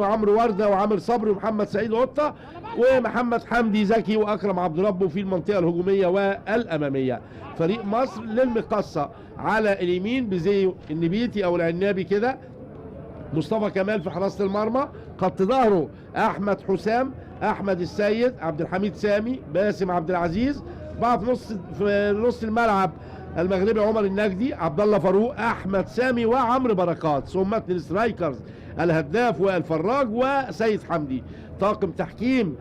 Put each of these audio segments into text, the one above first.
وعمرو ورده وعامر صبري ومحمد سعيد قطة ومحمد حمدي زكي واكرم عبد ربه في المنطقة الهجومية والاماميه. فريق مصر للمقصه على اليمين بزيه النبيتي او العنابي كده، مصطفى كمال في حراسة المرمى، خط ظهره احمد حسام، احمد السيد، عبد الحميد سامي، باسم عبد العزيز. بقى في نص الملعب المغربي عمر النجدي، عبد الله فاروق، احمد سامي وعمرو بركات، ثم اتنين strikers الهداف والفراج وسيد حمدي. طاقم تحكيم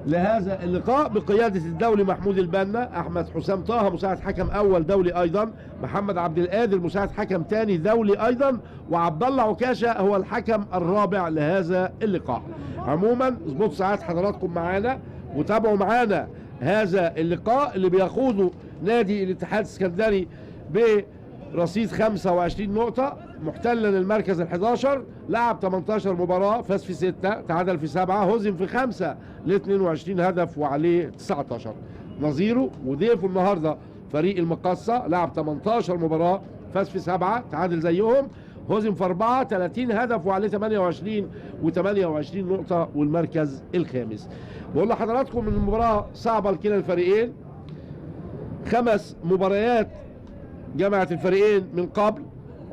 لهذا اللقاء بقيادة الدولي محمود البنا، أحمد حسام طه مساعد حكم أول دولي أيضا، محمد عبد القادر مساعد حكم ثاني دولي أيضا، وعبد الله عكاشة هو الحكم الرابع لهذا اللقاء. عموما اظبطوا ساعات حضراتكم معانا وتابعوا معانا هذا اللقاء اللي بيخوضه نادي الاتحاد السكندري برصيد 25 نقطة، محتلا المركز ال11، لعب 18 مباراة، فاز في 6، تعادل في 7، هزم في 5 ل 22 هدف وعليه 19. نظيره وضيفه النهارده فريق المقصة لعب 18 مباراة، فاز في 7، تعادل زيهم، هزم في 4، 30 هدف وعليه 28 و28 نقطة والمركز الخامس. بقول لحضراتكم ان المباراة صعبة لكلا الفريقين، 5 مباريات جمعت الفريقين من قبل.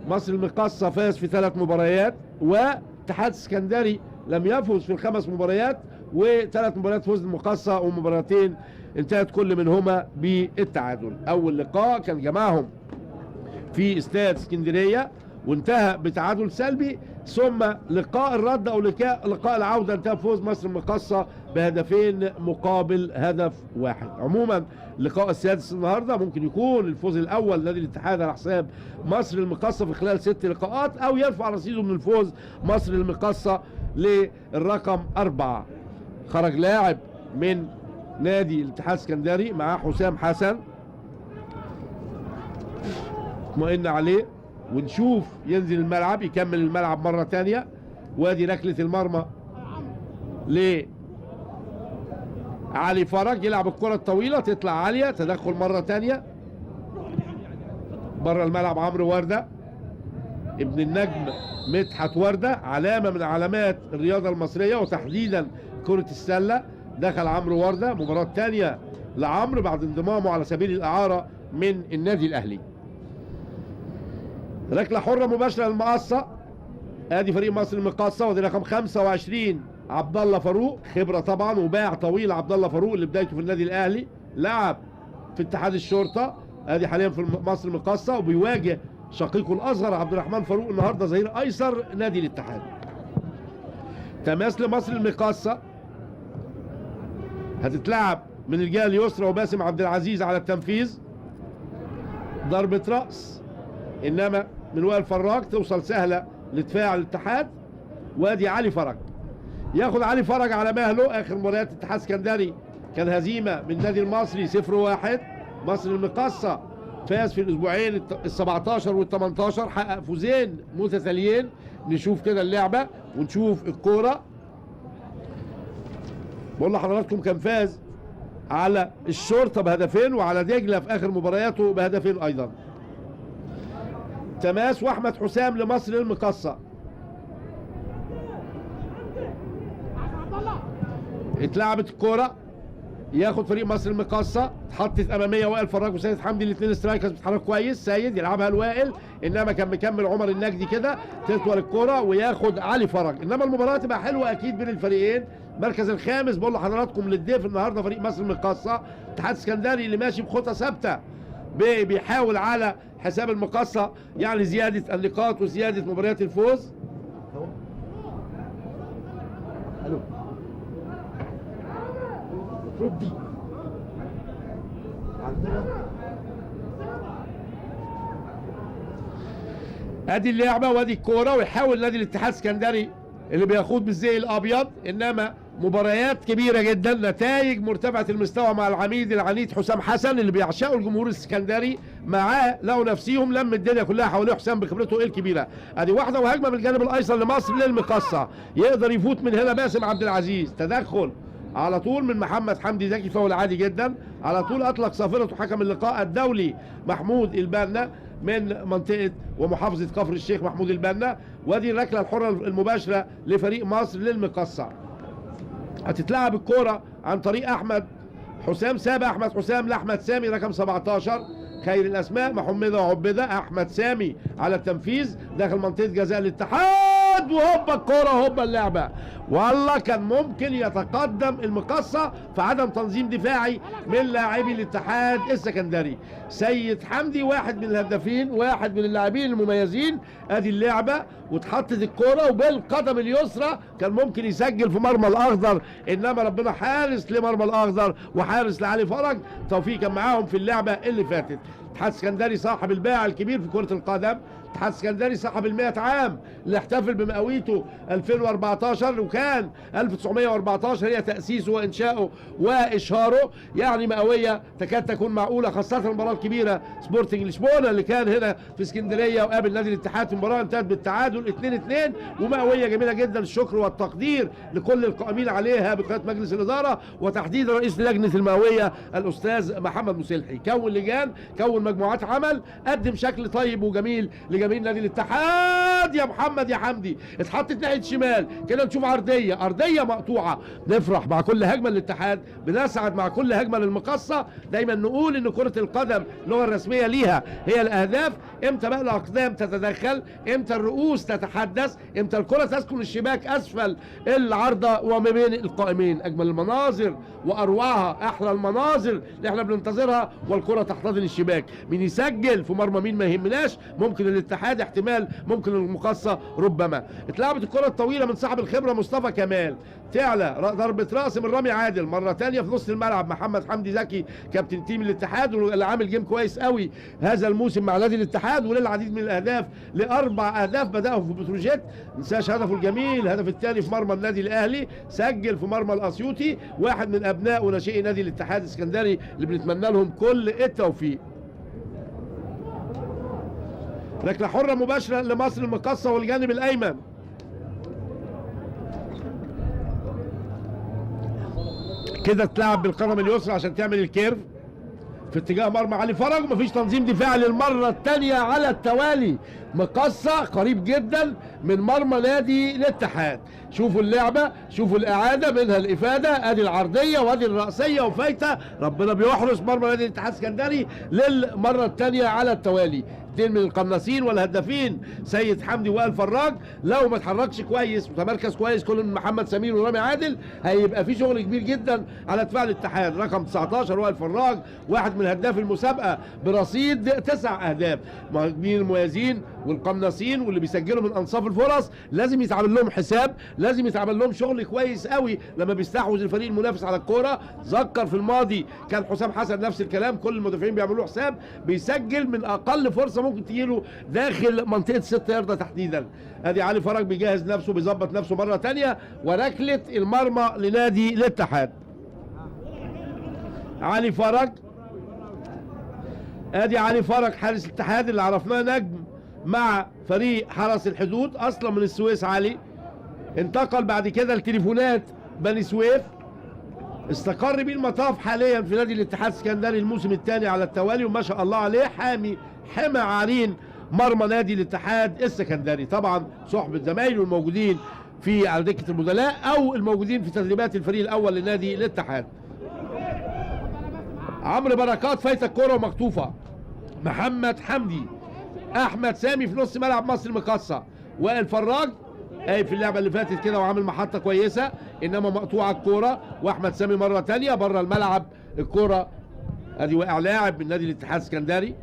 مصر المقاصة فاز في 3 مباريات، واتحاد اسكندري لم يفز في ال5 مباريات، و3 مباريات فوز المقاصة ومباراتين انتهت كل منهما بالتعادل. اول لقاء كان جمعهم في استاد اسكندرية وانتهى بتعادل سلبي، ثم لقاء الرد او لقاء العودة انتهى بفوز مصر المقاصة بهدفين مقابل هدف واحد. عموما لقاء السادس النهارده ممكن يكون الفوز الاول نادي الاتحاد على حساب مصر المقاصة في خلال 6 لقاءات، او يرفع رصيده من الفوز مصر المقاصة للرقم 4. خرج لاعب من نادي الاتحاد السكندري مع حسام حسن، اطمئن عليه ونشوف ينزل الملعب يكمل الملعب مرة تانية. وادي ركلة المرمى ل علي فرج، يلعب الكرة الطويلة تطلع عالية، تدخل مرة تانية بره الملعب عمرو وردة ابن النجم مدحت وردة، علامة من علامات الرياضة المصرية وتحديدا كرة السلة. دخل عمرو وردة مباراة تانية لعمرو بعد انضمامه على سبيل الإعارة من النادي الأهلي. ركلة حرة مباشرة للمقصة، ادي فريق مصر المقاصة، ودي رقم 25 عبد الله فاروق، خبرة طبعا وباع طويل عبد الله فاروق اللي بدايته في النادي الاهلي، لعب في اتحاد الشرطة، ادي حاليا في مصر المقاصة، وبيواجه شقيقه الاصغر عبد الرحمن فاروق النهارده ظهير ايسر نادي الاتحاد. تماس لمصر المقاصة، هتتلعب من الجهة اليسرى وباسم عبد العزيز على التنفيذ، ضربة رأس انما من وائل فراج توصل سهلة لدفاع الاتحاد. وادي علي فرج، ياخد علي فرج على مهله. اخر مباريات الاتحاد السكندري كان هزيمة من النادي المصري 0-1. مصر المقاصه فاز في الاسبوعين ال17 وال18، حقق فوزين متتاليين. نشوف كده اللعبة ونشوف الكورة. بقول لحضراتكم كان فاز على الشرطة بهدفين وعلى دجله في اخر مبارياته بهدفين ايضا. تماس واحمد حسام لمصر المقاصه، اتلعبت الكورة، ياخد فريق مصر المقاصه، اتحطت امامية وائل فراج وسيد حمدي الاثنين strikers بيتحركوا كويس، سيد يلعبها لوائل انما كان مكمل عمر النجدي كده، تطول الكورة وياخد علي فرج. انما المباراة تبقى حلوة اكيد بين الفريقين. المركز الخامس بقول لحضراتكم للضيف النهارده فريق مصر المقاصه، اتحاد اسكندري اللي ماشي بخطى ثابتة بيحاول على حساب المقاصة يعني زيادة النقاط وزيادة مباريات الفوز. الو ردي عندنا ادي اللعبة وادي الكورة، ويحاول نادي الاتحاد السكندري اللي بيخوض بالزي الابيض، انما مباريات كبيرة جدا، نتائج مرتفعة المستوى مع العميد العنيد حسام حسن اللي بيعشقه الجمهور السكندري، معاه لقوا نفسيهم لم الدنيا كلها حواليه حسام بخبرته الكبيرة. ادي واحدة وهجمه من الجانب الايسر لمصر للمقصه، يقدر يفوت من هنا باسم عبد العزيز، تدخل على طول من محمد حمدي زكي، فاول عادي جدا، على طول اطلق صافرته حكم اللقاء الدولي محمود البنا من منطقة ومحافظة كفر الشيخ محمود البنا. وادي الركله الحرة المباشرة لفريق مصر للمقصه. هتتلعب الكورة عن طريق احمد حسام، ساب احمد حسام لاحمد سامي رقم 17، خير الاسماء محمده وعبده. احمد سامي على التنفيذ داخل منطقة جزاء الاتحاد، وهوبا الكورة هوبا اللعبة. والله كان ممكن يتقدم المقصه في عدم تنظيم دفاعي من لاعبي الاتحاد السكندري. سيد حمدي واحد من الهدافين، واحد من اللاعبين المميزين. ادي اللعبة واتحطت الكورة وبالقدم اليسرى كان ممكن يسجل في مرمى الاخضر، انما ربنا حارس لمرمى الاخضر وحارس لعلي فرج. توفيق كان معاهم في اللعبة اللي فاتت. الاتحاد السكندري صاحب الباع الكبير في كرة القدم، الاتحاد السكندري صاحب ال100 عام اللي احتفل بمئويته 2014، وكان 1914 هي تأسيسه وإنشائه وإشهاره، يعني مئوية تكاد تكون معقولة، خاصة المباراة الكبيرة سبورتنج لشبونة اللي كان هنا في اسكندرية وقابل نادي الاتحاد في مباراة انتهت بالتعادل 2-2، ومئوية جميلة جدا. الشكر والتقدير لكل القائمين عليها بقيادة مجلس الإدارة وتحديدا رئيس لجنة المئوية الأستاذ محمد مسلحي. كون لجان، كون مجموعات عمل، قدم شكل طيب وجميل لجماهير نادي الاتحاد. يا محمد يا حمدي اتحطت ناحية شمال كده، نشوف عرضية، ارضية مقطوعة. نفرح مع كل هجمة للاتحاد، بنسعد مع كل هجمة للمقصه. دايما نقول ان كره القدم اللغة الرسمية ليها هي الاهداف. امتى بقى الاقدام تتدخل؟ امتى الرؤوس تتحدث؟ امتى الكره تسكن الشباك اسفل العارضة وما بين القائمين؟ اجمل المناظر واروعها، احلى المناظر اللي احنا بننتظرها والكره تحتضن الشباك. مين يسجل في مرمى مين ما يهمناش، ممكن الاتحاد احتمال، ممكن المقصه ربما. اتلعبت الكره الطويلة من صاحب الخبرة مصطفى كمال، تعلى ضربه راس من رامي عادل مرة ثانية في نص الملعب. محمد حمدي زكي كابتن team الاتحاد واللي عامل game كويس قوي هذا الموسم مع نادي الاتحاد، وللعديد من الاهداف، لاربع اهداف بداهم في بتروجيت. ما ننساش هدفه الجميل، الهدف الثاني في مرمى النادي الاهلي، سجل في مرمى الاسيوطي، واحد من ابناء وناشئي نادي الاتحاد الاسكندري اللي بنتمنى لهم كل التوفيق. ركلة حره مباشرة لمصر المقاصه والجانب الايمن. كده تلعب بالقدم اليسرى عشان تعمل ال curve في اتجاه مرمى علي فرج، ومفيش تنظيم دفاعي للمرة الثانية على التوالي. مقصة قريب جدا من مرمى نادي الاتحاد. شوفوا اللعبة، شوفوا الاعادة، منها الافادة. ادي العرضية وادي الراسية وفايته، ربنا بيحرس مرمى نادي الاتحاد السكندري للمرة الثانية على التوالي. اثنين من القناصين والهدافين سيد حمدي وائل فراج، لو ما اتحركش كويس وتمركز كويس كل من محمد سمير ورامي عادل هيبقى في شغل كبير جدا على دفاع الاتحاد. رقم 19 وائل فراج واحد من هداف المسابقة برصيد 9 اهداف. مهاجمين المميزين والقناصين واللي بيسجلوا من انصاف الفرص لازم يتعمل لهم حساب، لازم يتعمل لهم شغل كويس قوي لما بيستحوذ الفريق المنافس على الكورة. ذكر في الماضي كان حسام حسن نفس الكلام، كل المدافعين بيعملوا حساب، بيسجل من اقل فرصة ممكن تجيله داخل منطقة 6 ياردة تحديدا. ادي علي فرج بيجهز نفسه، بيظبط نفسه مرة ثانية، وركله المرمى لنادي الاتحاد. علي فرج، ادي علي فرج حارس الاتحاد اللي عرفناه نجم مع فريق حرس الحدود، اصلا من السويس علي، انتقل بعد كده لتليفونات بني سويف، استقر بيه المطاف حاليا في نادي الاتحاد السكندري الموسم الثاني على التوالي، وما شاء الله عليه حامي حمى عرين مرمى نادي الاتحاد السكندري. طبعا صحبة زمايله الموجودين في على دكة البدلاء او الموجودين في تدريبات الفريق الاول لنادي الاتحاد. عمرو بركات فايته الكورة ومخطوفه، محمد حمدي، احمد سامي في نص ملعب مصر المقاصه، وائل فراج اي في اللعبة اللي فاتت كده وعامل محطة كويسة انما مقطوعة الكورة، واحمد سامي مرة ثانية بره الملعب الكورة. ادي وقع لاعب من نادي الاتحاد السكندري.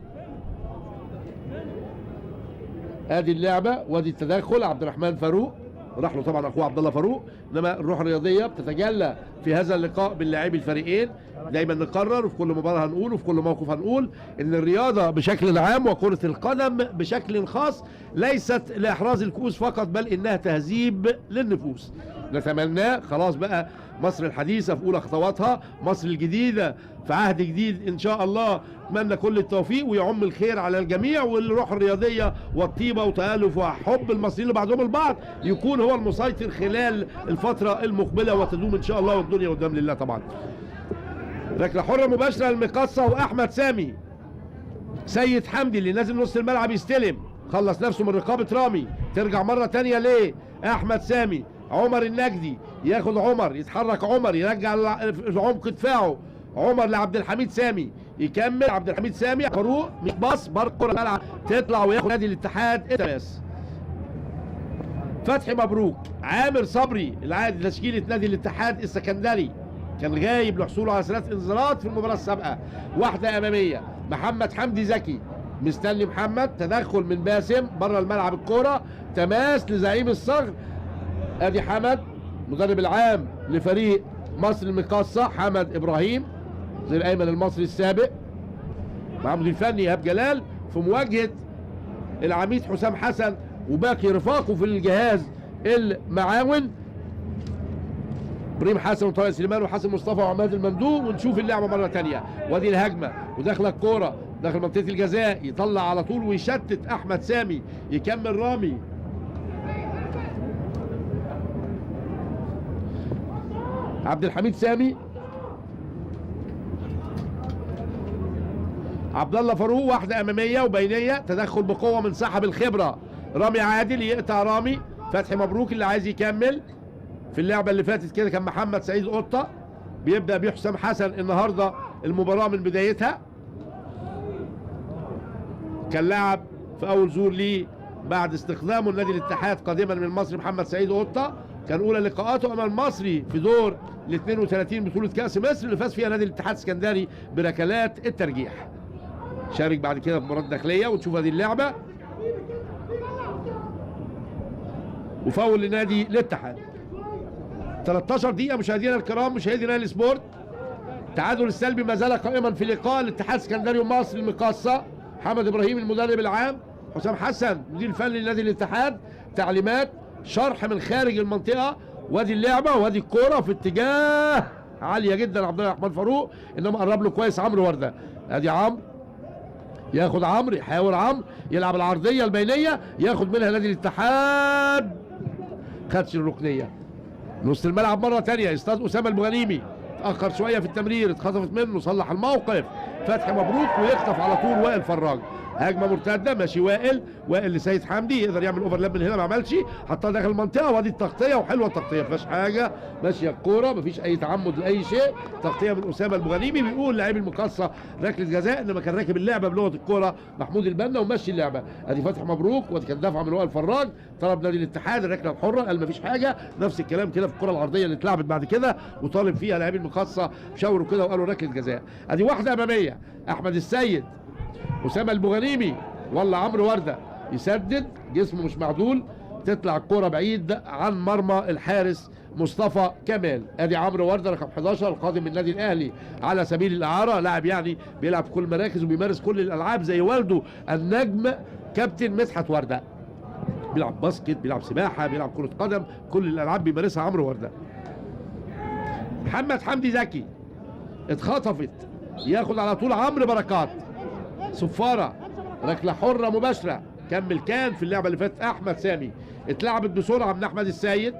ادي اللعبة وادي التدخل عبد الرحمن فاروق، راح له طبعا اخوه عبد الله فاروق، انما الروح الرياضية بتتجلى في هذا اللقاء بين لاعبي الفريقين. دايما نقرر وفي كل مباراة هنقول وفي كل موقف هنقول ان الرياضة بشكل عام وكره القدم بشكل خاص ليست لاحراز الكؤوس فقط، بل انها تهذيب للنفوس. نتمناه خلاص بقى مصر الحديثة في اولى خطواتها، مصر الجديدة في عهد جديد ان شاء الله. اتمنى كل التوفيق ويعم الخير على الجميع، والروح الرياضية والطيبه وتالف وحب المصريين لبعضهم البعض يكون هو المسيطر خلال الفترة المقبلة وتدوم ان شاء الله، والدنيا قدام لله طبعا. ركلة حره مباشرة للمقاصه واحمد سامي. سيد حمدي اللي نازل نص الملعب يستلم، خلص نفسه من رقابه رامي، ترجع مرة تانية ليه احمد سامي، عمر النجدي ياخد عمر، يتحرك عمر، يرجع عمق دفاعه عمر لعبد الحميد سامي، يكمل عبد الحميد سامي، فاروق مش باص بره كره الملعب تطلع وياخد نادي الاتحاد التماس. فتحي مبروك، عامر صبري العادي تشكيله نادي الاتحاد السكندري كان غايب لحصوله على 3 انذارات في المباراة السابقة، واحدة امامية. محمد حمدي زكي مستني محمد، تدخل من باسم بره الملعب، الكورة تماس لزعيم الصغر. ادي حمد مدرب العام لفريق مصر المقاصه، حمد ابراهيم زي الايمن المصري السابق مع مدير الفني ايهاب جلال في مواجهة العميد حسام حسن وباقي رفاقه في الجهاز المعاون، بريم حسن وطارق سليمان وحسن مصطفى وعماد الممدوح. ونشوف اللعبة مرة ثانية، وادي الهجمة وداخله الكورة داخل منطقة الجزاء، يطلع على طول ويشتت احمد سامي، يكمل رامي، عبد الحميد سامي، عبد الله فاروق، واحدة امامية وبينيه، تدخل بقوة من صاحب الخبرة رامي عادل، يقطع رامي. فتحي مبروك اللي عايز يكمل في اللعبة اللي فاتت كده كان محمد سعيد قطة، بيبدا بيه حسام حسن النهارده المباراة من بدايتها، كان لعب في اول زور ليه بعد استخدامه لنادي الاتحاد قادما من المصري محمد سعيد قطة، كان اولى لقاءاته امام المصري في دور ال 32 بطوله كاس مصر اللي فاز فيها نادي الاتحاد السكندري بركلات الترجيح. شارك بعد كده في مباراة داخلية، ونشوف هذه اللعبة وفاول لنادي الاتحاد. 13 دقيقة مشاهدينا الكرام، مشاهدي نايل سبورت، التعادل السلبي ما زال قائما في لقاء الاتحاد السكندري ومصر المقاصه. محمد ابراهيم المدرب العام، حسام حسن مدير الفني لنادي الاتحاد، تعليمات شرح من خارج المنطقة. وادي اللعبة وادي الكورة في اتجاه عالية جدا عبد الرحمن فاروق، انما قرب له كويس عمرو ورده. ادي عمرو، ياخد عمرو، يحاول عمرو يلعب العرضية البينية، ياخد منها نادي الاتحاد، خدش الركنيه. نص الملعب مرة ثانية استاذ اسامة البغنيمي، اتاخر شوية في التمرير، اتخطفت منه، صلح الموقف فتحي مبروك ويخطف على طول وائل فراج. هجمة مرتدة ماشي وائل، وائل لسيد حمدي، يقدر يعمل overlap من هنا، ما عملش، حطها داخل المنطقة، وادي التغطية وحلوه التغطية، ما فيهاش حاجة، ماشية الكورة، ما فيش اي تعمد لاي شيء، تغطيه من اسامة البغنيمي. بيقول لعيب المقاصه ركلة جزاء، انما كان راكب اللعبة بلغه الكورة محمود البنا ومشي اللعبة. ادي فتحي مبروك، وادي كانت دفعه من وائل فراج، طلب نادي الاتحاد الركله الحرة، قال ما فيش حاجة. نفس الكلام كده في الكره العرضية اللي اتلعبت بعد كده وطالب فيها لاعبي المقاصه، شاوروا كده وقالوا ركلة جزاء. ادي واحدة امامية، احمد السيد، اسامة البغنيمي، ولا عمرو ورده يسدد، جسمه مش معدول، تطلع الكورة بعيد عن مرمى الحارس مصطفى كمال. ادي عمرو ورده رقم 11 القادم من النادي الاهلي على سبيل الاعارة، لاعب يعني بيلعب في كل المراكز وبيمارس كل الالعاب زي والده النجم كابتن مدحت ورده، بيلعب باسكت، بيلعب سباحة، بيلعب كره قدم، كل الالعاب بيمارسها عمرو ورده. محمد حمدي زكي اتخطفت، ياخد على طول عمرو بركات، صفارة، ركلة حره مباشرة. كمل كان في اللعبة اللي فاتت احمد سامي، اتلعبت بسرعة من احمد السيد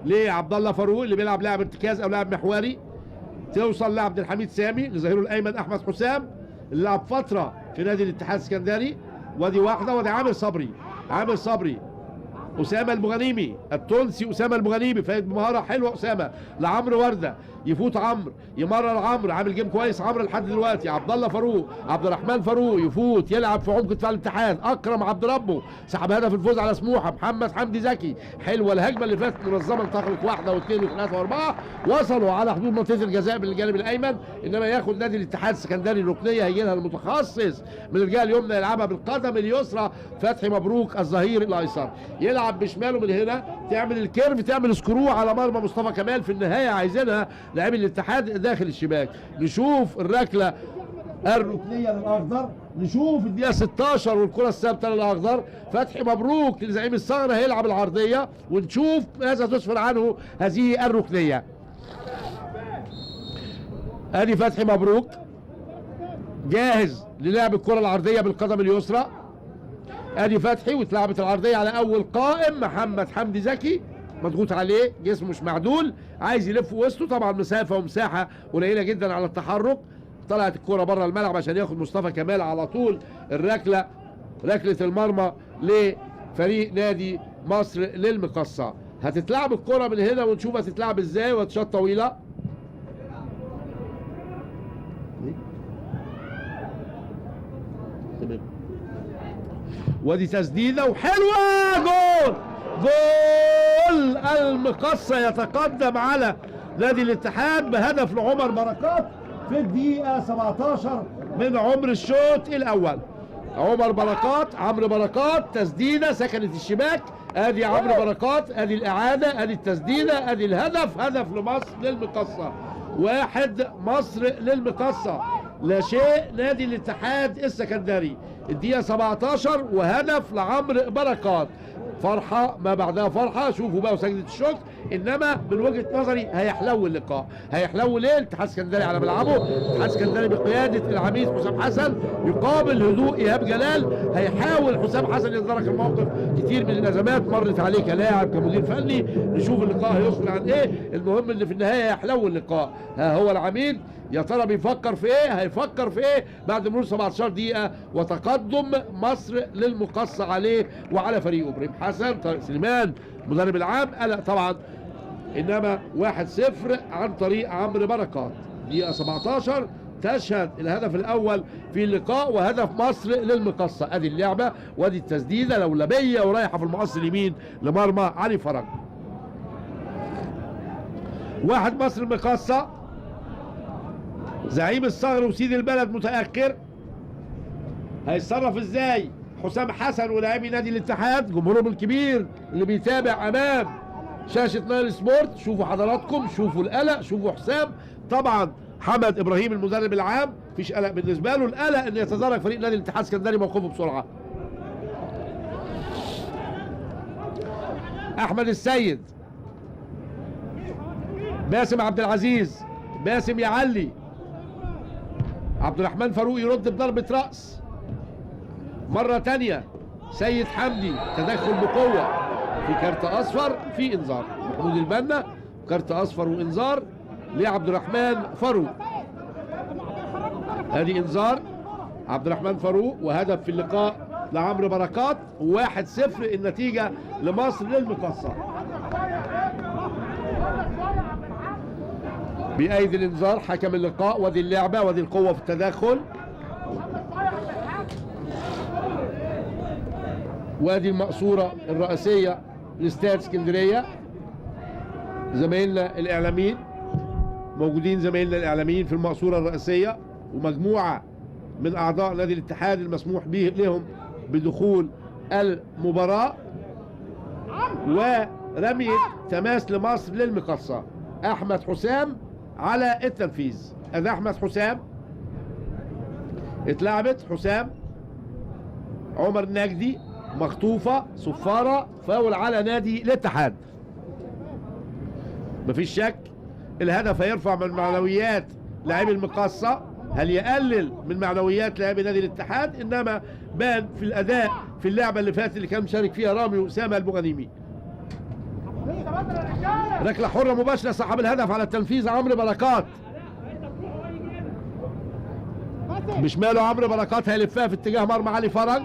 لعبد الله فاروق اللي بيلعب لاعب ارتكاز او لاعب محوري، توصل لعبد الحميد سامي لظهيره الايمن احمد حسام اللي لعب فترة في نادي الاتحاد السكندري. وادي واحدة، وادي عامر صبري، عامر صبري، اسامة البغنيمي التونسي، اسامة البغنيمي فايت بمهارة حلوة اسامة لعمرو ورده، يفوت عمرو، يمرر عمرو، عامل game كويس عمرو لحد دلوقتي. عبد الله فاروق، عبد الرحمن فاروق يفوت، يلعب في عمق دفاع الاتحاد. اكرم عبد ربه سحب هدف الفوز على سموحه. محمد حمدي زكي، حلوة الهجمة اللي فاتت منظمة، انتقلت واحدة واثنين وثلاثة واربعة، وصلوا على حدود منطقة الجزاء من الجانب الايمن، انما ياخد نادي الاتحاد السكندري الركنيه، هيجي لها المتخصص من الجهة اليمنى يلعبها بالقدم اليسرى فتحي مبروك الظهير الايسر، يلعب بشماله من هنا، تعمل ال curve، تعمل screw على مرمى مصطفى كمال. في النهاية عايزينها لاعبي الاتحاد داخل الشباك. نشوف الركله الركنيه للاخضر، نشوف الدقيقة 16 والكره الثابتة للاخضر. فتحي مبروك لزعيم الثغرة هيلعب العرضية، ونشوف ماذا تسفر عنه هذه الركنيه. ادي فتحي مبروك جاهز للعب الكره العرضية بالقدم اليسرى. ادي فتحي، واتلعبت العرضية على اول قائم محمد حمدي زكي، مضغوط عليه، جسمه مش معدول، عايز يلف وسطه، طبعا مسافة ومساحة قليله جدا على التحرك. طلعت الكره بره الملعب عشان ياخد مصطفى كمال على طول الركله، ركلة المرمى لفريق نادي مصر للمقصة. هتتلعب الكرة من هنا ونشوف هتتلعب ازاي، وتشاط طويلة. تمام، ودي تسديدة وحلوة، جول جول. المقصة يتقدم على نادي الاتحاد بهدف لعمر بركات في الدقيقة 17 من عمر الشوط الأول. عمر بركات، عمرو بركات، تسديدة سكنت الشباك. ادي عمرو بركات، ادي الإعادة، ادي التسديدة، ادي الهدف. هدف لمصر للمقصة، 1 مصر للمقصة لا شيء نادي الاتحاد السكندري. الدقيقة 17 وهدف لعمرو بركات. فرحة ما بعدها فرحة. شوفوا بقى وسجدة الشكر. انما من وجهة نظري هيحلو اللقاء. هيحلو ليه؟ الاتحاد السكندري على ملعبه، الاتحاد السكندري بقيادة العميد حسام حسن يقابل هدوء ايهاب جلال. هيحاول حسام حسن يتدارك الموقف، كتير من الازمات مرت عليه كلاعب كمدير فني. نشوف اللقاء هيصل عن ايه. المهم ان في النهاية يحلو اللقاء. ها هو العميد يا ترى بيفكر في ايه؟ هيفكر في ايه بعد مرور 17 دقيقة وتقدم مصر للمقصة عليه وعلى فريقه؟ ابراهيم حسن، طارق سليمان المدرب العام قلق طبعا، انما 1-0 عن طريق عمرو بركات. دقيقة 17 تشهد الهدف الاول في اللقاء وهدف مصر للمقصة. ادي اللعبة وادي التسديدة لولبية ورايحة في المقص اليمين لمرمى علي فرج. 1 مصر المقصة. زعيم الصغر وسيد البلد متأخر. هيتصرف ازاي حسام حسن ولاعبي نادي الاتحاد، جمهورهم الكبير اللي بيتابع امام شاشة نايل سبورت؟ شوفوا حضراتكم، شوفوا القلق، شوفوا حسام. طبعا حمد ابراهيم المدرب العام مفيش قلق بالنسبة له، القلق ان يتدارك فريق نادي الاتحاد السكندري موقفه بسرعة. احمد السيد، باسم عبد العزيز، باسم يعلي، عبد الرحمن فاروق يرد بضربة رأس مرة تانية. سيد حمدي تدخل بقوة، في كارت أصفر، في إنذار. محمود البنا كارت أصفر وإنذار لعبد الرحمن فاروق. ادي إنذار عبد الرحمن فاروق وهدف في اللقاء لعمرو بركات. 1-0 النتيجة لمصر للمقصة. بأيدي الإنذار حكم اللقاء. وادي اللعبة وادي القوة في التدخل، وادي المقصورة الرئيسية لاستاد اسكندرية. زمايلنا الإعلاميين موجودين، زمايلنا الإعلاميين في المقصورة الرئيسية، ومجموعة من أعضاء نادي الاتحاد المسموح به لهم بدخول المباراة. ورمية تماس لمصر للمقصة. أحمد حسام على التنفيذ. ادي احمد حسام، اتلعبت حسام، عمر نجدي، مخطوفة، صفارة، فاول على نادي الاتحاد. مفيش شك الهدف هيرفع من معنويات لاعبي المقصة، هل يقلل من معنويات لاعبي نادي الاتحاد؟ انما بان في الاداء في اللعبة اللي فاتت اللي كان مشارك فيها رامي واسامة البوغانيمي. ركلة حرة مباشرة، صاحب الهدف على التنفيذ عمرو بركات. بشماله عمرو بركات هيلفها في اتجاه مرمى علي فرج.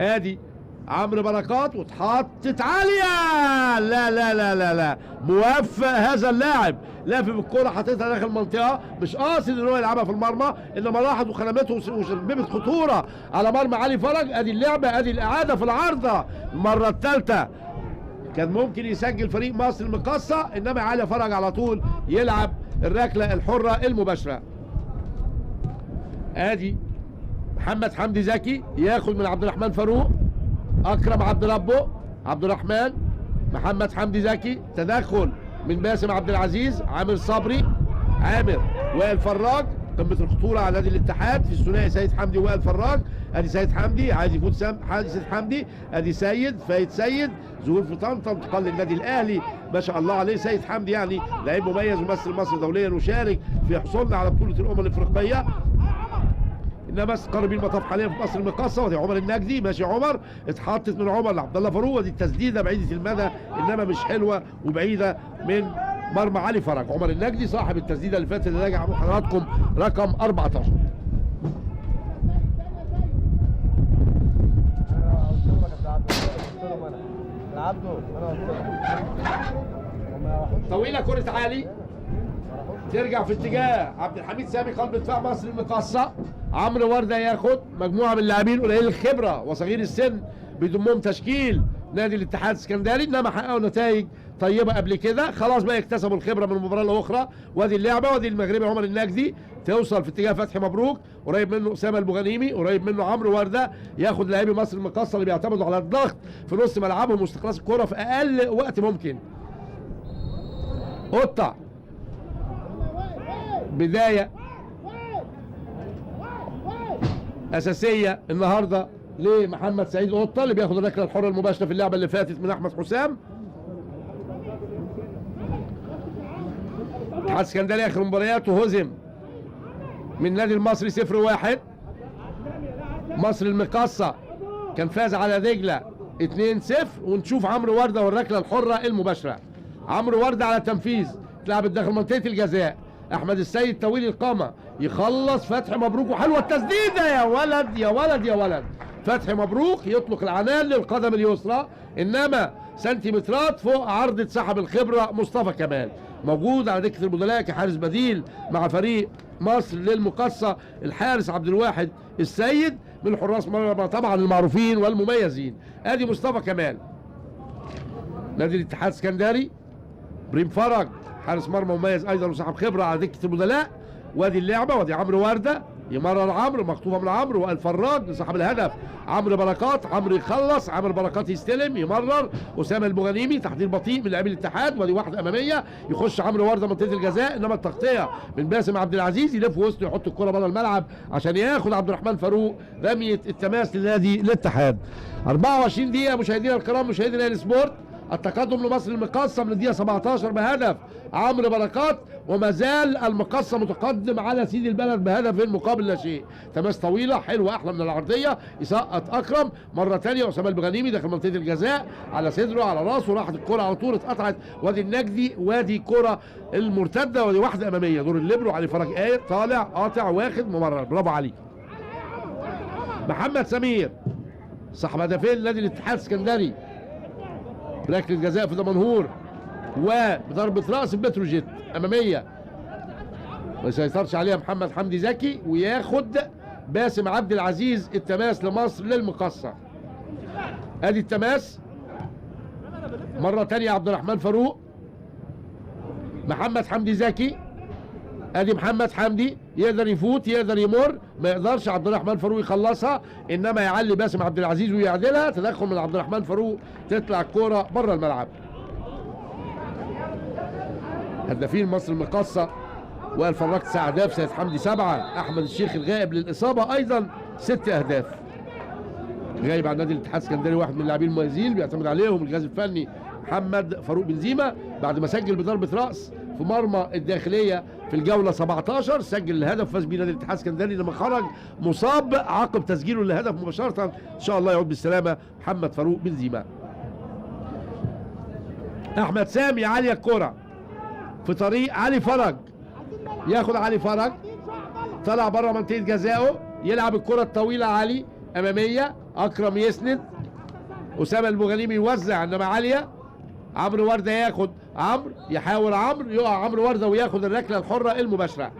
ادي عمرو بركات واتحطت عالية، لا لا لا لا لا، موفق هذا اللاعب، لافف الكرة حاططها داخل المنطقة، مش قاصد ان هو يلعبها في المرمى، انما راحت وخدمته وسببت خطورة على مرمى علي فرج. ادي اللعبة، ادي الإعادة في العارضة المرة الثالثة. كان ممكن يسجل فريق مصر المقاصة، انما علي فرج على طول يلعب الركلة الحرة المباشرة. ادي محمد حمدي زكي ياخد من عبد الرحمن فاروق، اكرم عبد ربه، عبد الرحمن، محمد حمدي زكي، تدخل من باسم عبد العزيز، عامر صبري، عامر وائل فراج. قمة الخطورة على نادي الاتحاد في الثنائي سيد حمدي وائل فراج. ادي سيد حمدي عايز يفوت سيد حمدي، ادي سيد، فايت سيد، ظهور في طنطا، انتقال للنادي الاهلي، ما شاء الله عليه سيد حمدي، يعني لعيب مميز ومثل مصر دوليا وشارك في حصولنا على بطولة الامم الافريقية. انما استقر بيه المطاف حاليا في مصر المقاصه. ودي عمر النجدي، ماشي عمر، اتحطت من عمر لعبد الله فاروق، ودي التسديده بعيدة المدى انما مش حلوة وبعيدة من مرمى علي فرج. عمر النجدي صاحب التسديده اللي فاتت اللي راجع حضراتكم رقم 14. طويلة كره عالي ترجع في اتجاه عبد الحميد سامي قلب دفاع مصر المقاصه. عمرو ورده ياخد مجموعة من اللاعبين قليل الخبرة وصغير السن بيضمهم تشكيل نادي الاتحاد السكندري، انما حققوا نتائج طيبة قبل كده، خلاص بقى اكتسبوا الخبرة من المباراة الاخرى. وادي اللعبة وادي المغربي عمر النجدي توصل في اتجاه فتحي مبروك، قريب منه اسامة البوغانيمي، قريب منه عمرو ورده، ياخد لاعبي مصر المقاصه اللي بيعتمدوا على الضغط في نص ملعبهم واستخلاص الكره في اقل وقت ممكن. قطع بداية اساسية النهارده لمحمد سعيد قطة اللي بياخد الركله الحرة المباشرة في اللعبة اللي فاتت من احمد حسام. اتحاد اسكندرية اخر مبارياته هزم من نادي المصري 0-1. مصر المقاصه كان فاز على دجله 2-0. ونشوف عمرو ورده والركله الحرة المباشرة. عمرو ورده على التنفيذ، اتلعبت داخل منطقة الجزاء، احمد السيد طويل القامة يخلص فتحي مبروك، وحلوه التسديده يا ولد يا ولد يا ولد. فتحي مبروك يطلق العنان للقدم اليسرى، انما سنتيمترات فوق عرضة صاحب الخبرة مصطفى كمال، موجود على دكه البدلاء كحارس بديل مع فريق مصر للمقاصه الحارس عبد الواحد السيد من حراس مرمى طبعا المعروفين والمميزين. ادي مصطفى كمال. نادي الاتحاد السكندري بريم فرج حارس مرمى مميز ايضا وصاحب خبره على دكه البدلاء. وادي اللعبة وادي عمرو ورده، يمرر عمرو، مخطوفه من عمرو والفراج لصاحب الهدف عمرو بركات. عمرو يخلص، عمرو بركات يستلم، يمرر اسامة البوغانيمي، تحضير بطيء من لاعبي الاتحاد. وادي واحدة امامية يخش عمرو ورده منطقة الجزاء، انما التغطية من باسم عبد العزيز، يلف وسطه يحط الكره بره الملعب عشان ياخد عبد الرحمن فاروق رمية التماس لنادي الاتحاد. 24 دقيقة مشاهدينا الكرام، مشاهدي نادي سبورت، التقدم لمصر المقاصة من الدقيقة 17 بهدف عمرو بركات، وما زال المقاصة متقدم على سيد البلد بهدف مقابل لا شيء. تماس طويلة حلوة أحلى من العرضية، يسقط أكرم مرة ثانية، أسامة البغنيمي داخل منطقة الجزاء على صدره على راسه، راحت الكرة على طول اتقطعت. وادي النجدي، وادي كرة المرتدة، وادي واحدة أمامية دور الليبرو علي فرج آية طالع قاطع واخد ممرر، برافو علي. محمد سمير صاحب هدفين نادي الاتحاد السكندري، ركلة جزاء في دمنهور وبضربة رأس بتروجيت أمامية ما يسيطرش عليها محمد حمدي زكي، وياخد باسم عبد العزيز التماس لمصر للمقصة. ادي التماس مرة تانية عبد الرحمن فاروق، محمد حمدي زكي، ادي محمد حمدي يقدر يفوت يقدر يمر، ما يقدرش عبد الرحمن فاروق يخلصها، انما يعلي باسم عبد العزيز ويعدلها. تدخل من عبد الرحمن فاروق، تطلع الكورة بره الملعب. هدافين مصر المقاصه وائل فراج 9 اهداف، سيد حمدي 7، احمد الشيخ الغائب للاصابة ايضا 6 اهداف. غايب عن نادي الاتحاد السكندري واحد من اللاعبين المميزين بيعتمد عليهم الجهاز الفني محمد فاروق بنزيما، بعد ما سجل بضربه راس في مرمى الداخلية في الجولة 17 سجل الهدف، فاز بيه نادي الاتحاد السكندري لما خرج مصاب عقب تسجيله للهدف مباشرة. ان شاء الله يعود بالسلامة محمد فاروق بنزيما. احمد سامي عالية الكره في طريق علي فرج، ياخد علي فرج، طلع بره منطقة جزائه، يلعب الكره الطويلة علي امامية، اكرم يسند، اسامة البوغانيمي يوزع انما عالية. عمرو ورده ياخد، عمرو يحاول، عمرو يقع، عمرو ورده وياخد الركله الحرة المباشرة.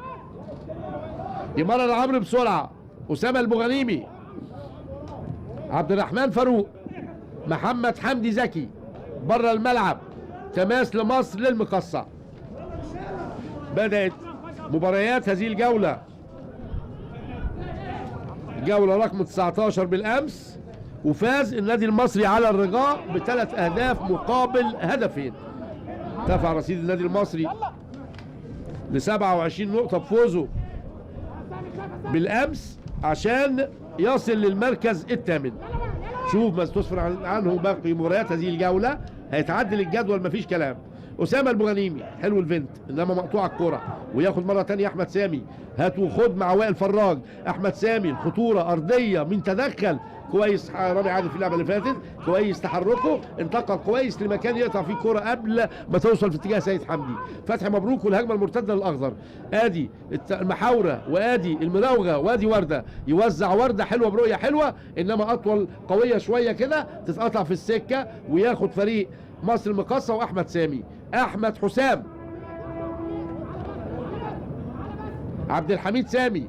يمرر عمرو بسرعة، اسامة البوغانيمي، عبد الرحمن فاروق، محمد حمدي زكي بره الملعب، تماس لمصر للمقصه. بدات مباريات هذه الجولة، جولة رقم 19 بالامس، وفاز النادي المصري على الرجاء ب3 اهداف مقابل 2 هدفين. ارتفع رصيد النادي المصري ل 27 نقطة بفوزه بالأمس عشان يصل للمركز الثامن. شوف ما استسفر عنه باقي مباريات هذه الجولة، هيتعدل الجدول مفيش كلام. اسامة البوغانيمي، حلو الفنت انما مقطوعة الكره، وياخد مرة ثانية احمد سامي، هات وخد مع وائل فراج. احمد سامي الخطورة ارضية، من تدخل كويس رامي عادل في اللعبة اللي فاتت، كويس تحركه، انتقل كويس لمكان يقطع فيه الكره قبل ما توصل في اتجاه سيد حمدي. فتحي مبروك والهجمه المرتدة للاخضر، ادي المحاوره وادي المراوغه وادي ورده، يوزع ورده حلوة برؤية حلوة انما اطول قوية شوية كده تتقطع في السكة، وياخد فريق مصر المقاصه واحمد سامي. احمد حسام، عبد الحميد سامي،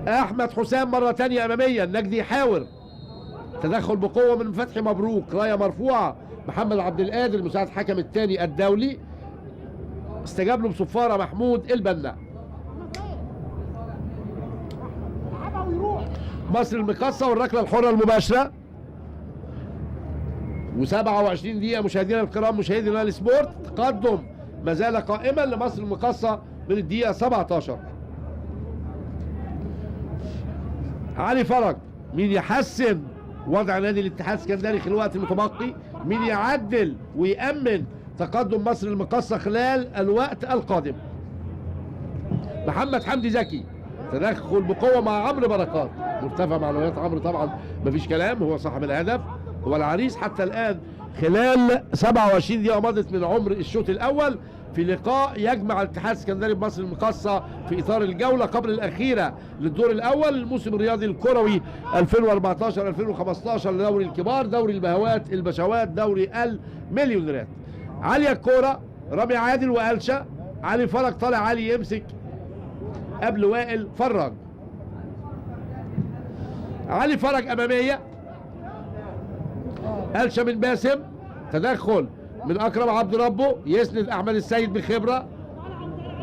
احمد حسام مرة تانية امامية، النجدي يحاور، تدخل بقوة من فتحي مبروك، رايه مرفوعة، محمد عبد القادر مساعد حكم الثاني الدولي استجاب له بصفاره محمود البنا. مصر المقاصه والركله الحرة المباشرة. و27 دقيقة مشاهدينا الكرام مشاهدي نايل سبورت، تقدم ما زال قائما لمصر المقاصه من الدقيقة 17. علي فرج، مين يحسن وضع نادي الاتحاد السكندري خلال الوقت المتبقي؟ مين يعدل ويأمن تقدم مصر المقاصة خلال الوقت القادم؟ محمد حمدي زكي، تدخل بقوة مع عمرو بركات، مرتفع معنويات عمرو طبعا مفيش كلام، هو صاحب الهدف، هو العريس حتى الآن خلال 27 دقيقة مضت من عمر الشوط الأول في لقاء يجمع الاتحاد السكندري بمصر المقاصة في إطار الجولة قبل الأخيرة للدور الأول الموسم الرياضي الكروي 2014-2015 لدوري الكبار، دوري البهوات البشوات، دوري المليونيرات. عالية الكورة، رامي عادل وقلشة، علي فرج طالع علي يمسك قبل وائل فراج. علي فرج أمامية، قلشة من باسم، تدخل من اكرم عبد ربه، يسند احمد السيد بخبره،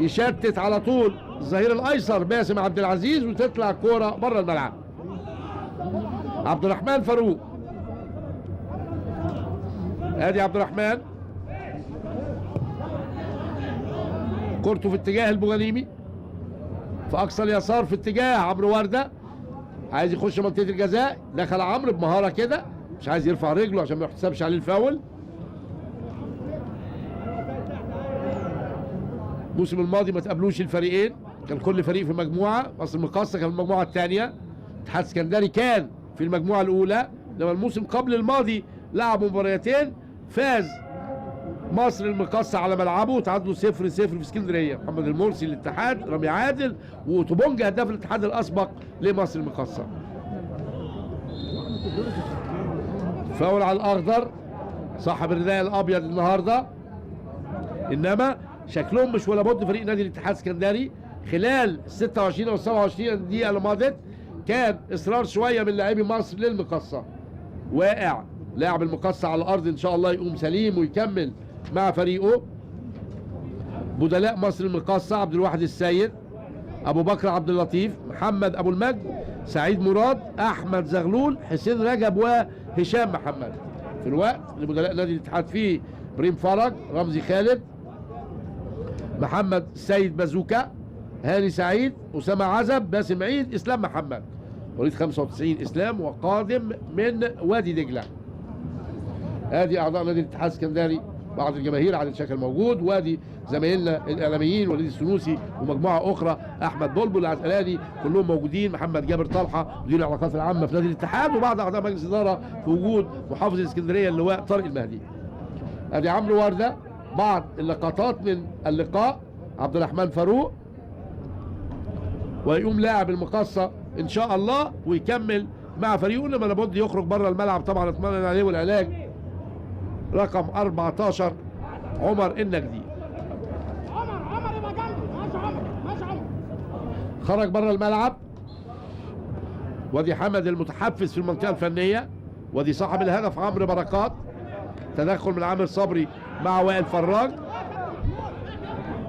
يشتت على طول الظهير الايسر باسم عبد العزيز، وتطلع كورة بره الملعب. عبد الرحمن فاروق، ادي عبد الرحمن كورته في اتجاه البوغانيمي، في اقصى اليسار في اتجاه عمرو ورده، عايز يخش منطقة الجزاء، دخل عمرو بمهارة كده، مش عايز يرفع رجله عشان ما يحتسبش عليه الفاول. الموسم الماضي ما تقابلوش الفريقين، كان كل فريق في مجموعة، مصر المقاصه كان في المجموعة الثانية، الاتحاد السكندري كان في المجموعة الاولى. لما الموسم قبل الماضي لعبوا مباراتين، فاز مصر المقاصه على ملعبه وتعادلوا 0-0 في اسكندرية. محمد المرسي للاتحاد، رامي عادل وتوبونجا هداف الاتحاد الاسبق لمصر المقاصه. فاول على الاخضر صاحب الرداء الابيض النهارده، انما شكلهم مش ولا بد فريق نادي الاتحاد السكندري خلال 26 او 27 دقيقة اللي مضت كان اصرار شوية من لاعبي مصر للمقصه. واقع لاعب المقصه على الارض، ان شاء الله يقوم سليم ويكمل مع فريقه. بدلاء مصر المقصه عبد الواحد السيد، ابو بكر عبد اللطيف، محمد ابو المجد، سعيد مراد، احمد زغلول، حسين رجب، وهشام محمد. في الوقت اللي بدلاء نادي الاتحاد فيه بريم فرج، رمزي خالد، محمد سيد بازوكا، هاني سعيد، أسامة عزب، باسم عيد، إسلام محمد، وليد 95 إسلام وقادم من وادي دجلة. ادي أعضاء نادي الاتحاد السكندري، بعض الجماهير على الشكل موجود، وادي زمايلنا الإعلاميين وليد السنوسي ومجموعة أخرى، أحمد بلبل العسقلاني، كلهم موجودين، محمد جابر طلحة مدير العلاقات العامة في نادي الاتحاد، وبعض أعضاء مجلس الإدارة في وجود محافظ الإسكندرية اللواء طارق المهدي. ادي عمرو وردة، بعض اللقطات من اللقاء، عبد الرحمن فاروق، ويقوم لاعب المقاصة ان شاء الله ويكمل مع فريقه، لما لابد يخرج بره الملعب طبعا اطمئن عليه والعلاج. رقم 14 عمر النجدي، عمر يبقى جنبي، ماشي عمر، ماشي عمر، خرج بره الملعب. وادي حمد المتحفز في المنطقة الفنية، وادي صاحب الهدف عمرو بركات، تدخل من عامر صبري مع وائل فراج.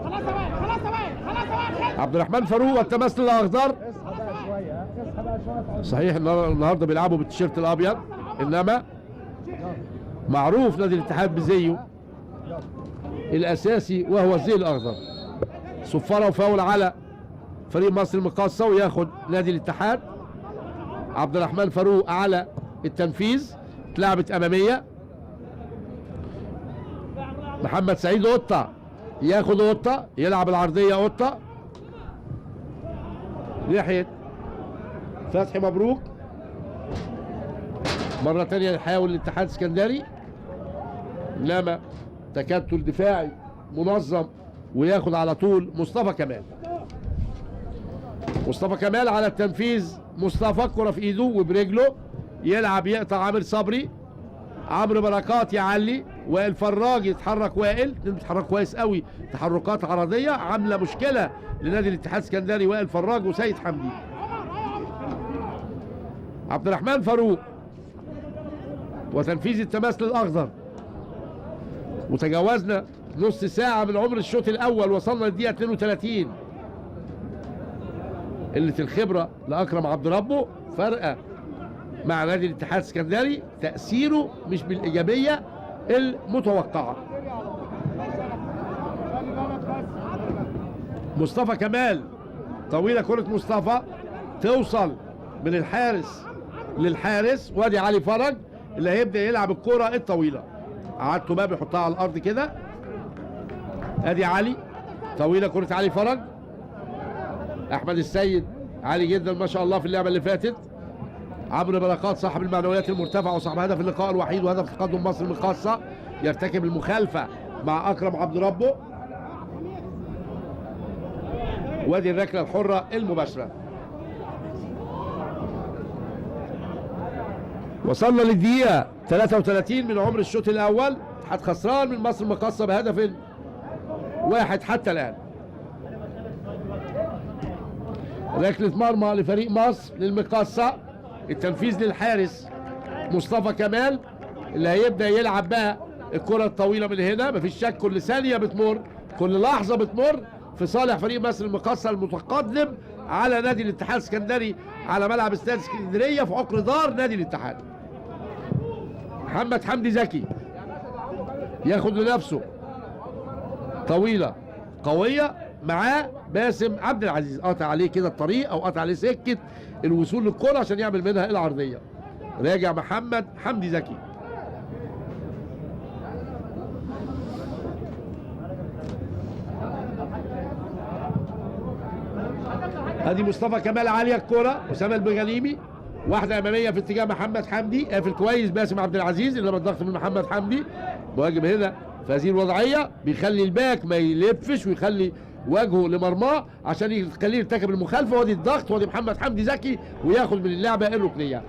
خلاص يا وائل، خلاص يا وائل، خلاص يا وائل. عبد الرحمن فاروق والتماس للاخضر. صحيح النهارده بيلعبوا بالتيشيرت الابيض، انما معروف نادي الاتحاد بزيه الاساسي وهو الزي الاخضر. صفارة وفاول على فريق مصر المقاصه وياخد نادي الاتحاد. عبد الرحمن فاروق على التنفيذ، اتلعبت امامية. محمد سعيد قطة ياخد قطة، يلعب العرضية قطة ناحية فتحي مبروك. مرة تانية يحاول الاتحاد السكندري، انما تكتل دفاعي منظم وياخد على طول مصطفى كمال. مصطفى كمال على التنفيذ، مصطفى كرة في ايده وبرجله يلعب، يقطع عامر صبري، عمرو بركات يعلي، وائل فراج يتحرك، وائل اتنين بيتحركوا كويس قوي، تحركات عرضية عامله مشكلة لنادي الاتحاد السكندري، وائل فراج وسيد حمدي. عبد الرحمن فاروق وتنفيذ التماس للاخضر. وتجاوزنا نص ساعة من عمر الشوط الاول، وصلنا للدقيقه 32. قلة الخبرة لاكرم عبد ربه فرقه مع نادي الاتحاد السكندري، تأثيره مش بالإيجابية المتوقعة. مصطفى كمال، طويلة كرة مصطفى توصل من الحارس للحارس، وادي علي فرج اللي هيبدأ يلعب الكرة الطويلة. عادته بقى بيحطها على الأرض كده، ادي علي، طويلة كرة علي فرج. أحمد السيد عالي جدا ما شاء الله في اللعبة اللي فاتت. عمرو بركات صاحب المعنويات المرتفعة وصاحب هدف اللقاء الوحيد وهدف تقدم مصر المقاصه، يرتكب المخالفة مع اكرم عبد ربه. وادي الركله الحرة المباشرة. وصلنا للدقيقه 33 من عمر الشوط الاول، اتحاد خسران من مصر المقاصه بهدف واحد حتى الان. ركلة مرمى لفريق مصر للمقاصه، التنفيذ للحارس مصطفى كمال اللي هيبدأ يلعب بقى الكرة الطويلة من هنا. مفيش شك كل ثانية بتمر، كل لحظة بتمر في صالح فريق مصر المقاصة المتقدم على نادي الاتحاد السكندري على ملعب استاد اسكندرية في عقر دار نادي الاتحاد. محمد حمدي زكي ياخد لنفسه طويلة قوية معاه باسم عبد العزيز، قطع عليه كده الطريق او قطع عليه سكة الوصول للكرة عشان يعمل منها العرضية. راجع محمد حمدي زكي. ادي مصطفى كمال عالية الكرة، اسامة البغاليمي، واحدة امامية في اتجاه محمد حمدي، قافل كويس باسم عبد العزيز، انما الضغط من محمد حمدي. مهاجم هنا في هذه الوضعية بيخلي الباك ما يلفش ويخلي وجهه لمرماه عشان يخليه يرتكب المخالفة. وادي الضغط، وادي محمد حمدي زكي وياخد من اللعبة الركنيه.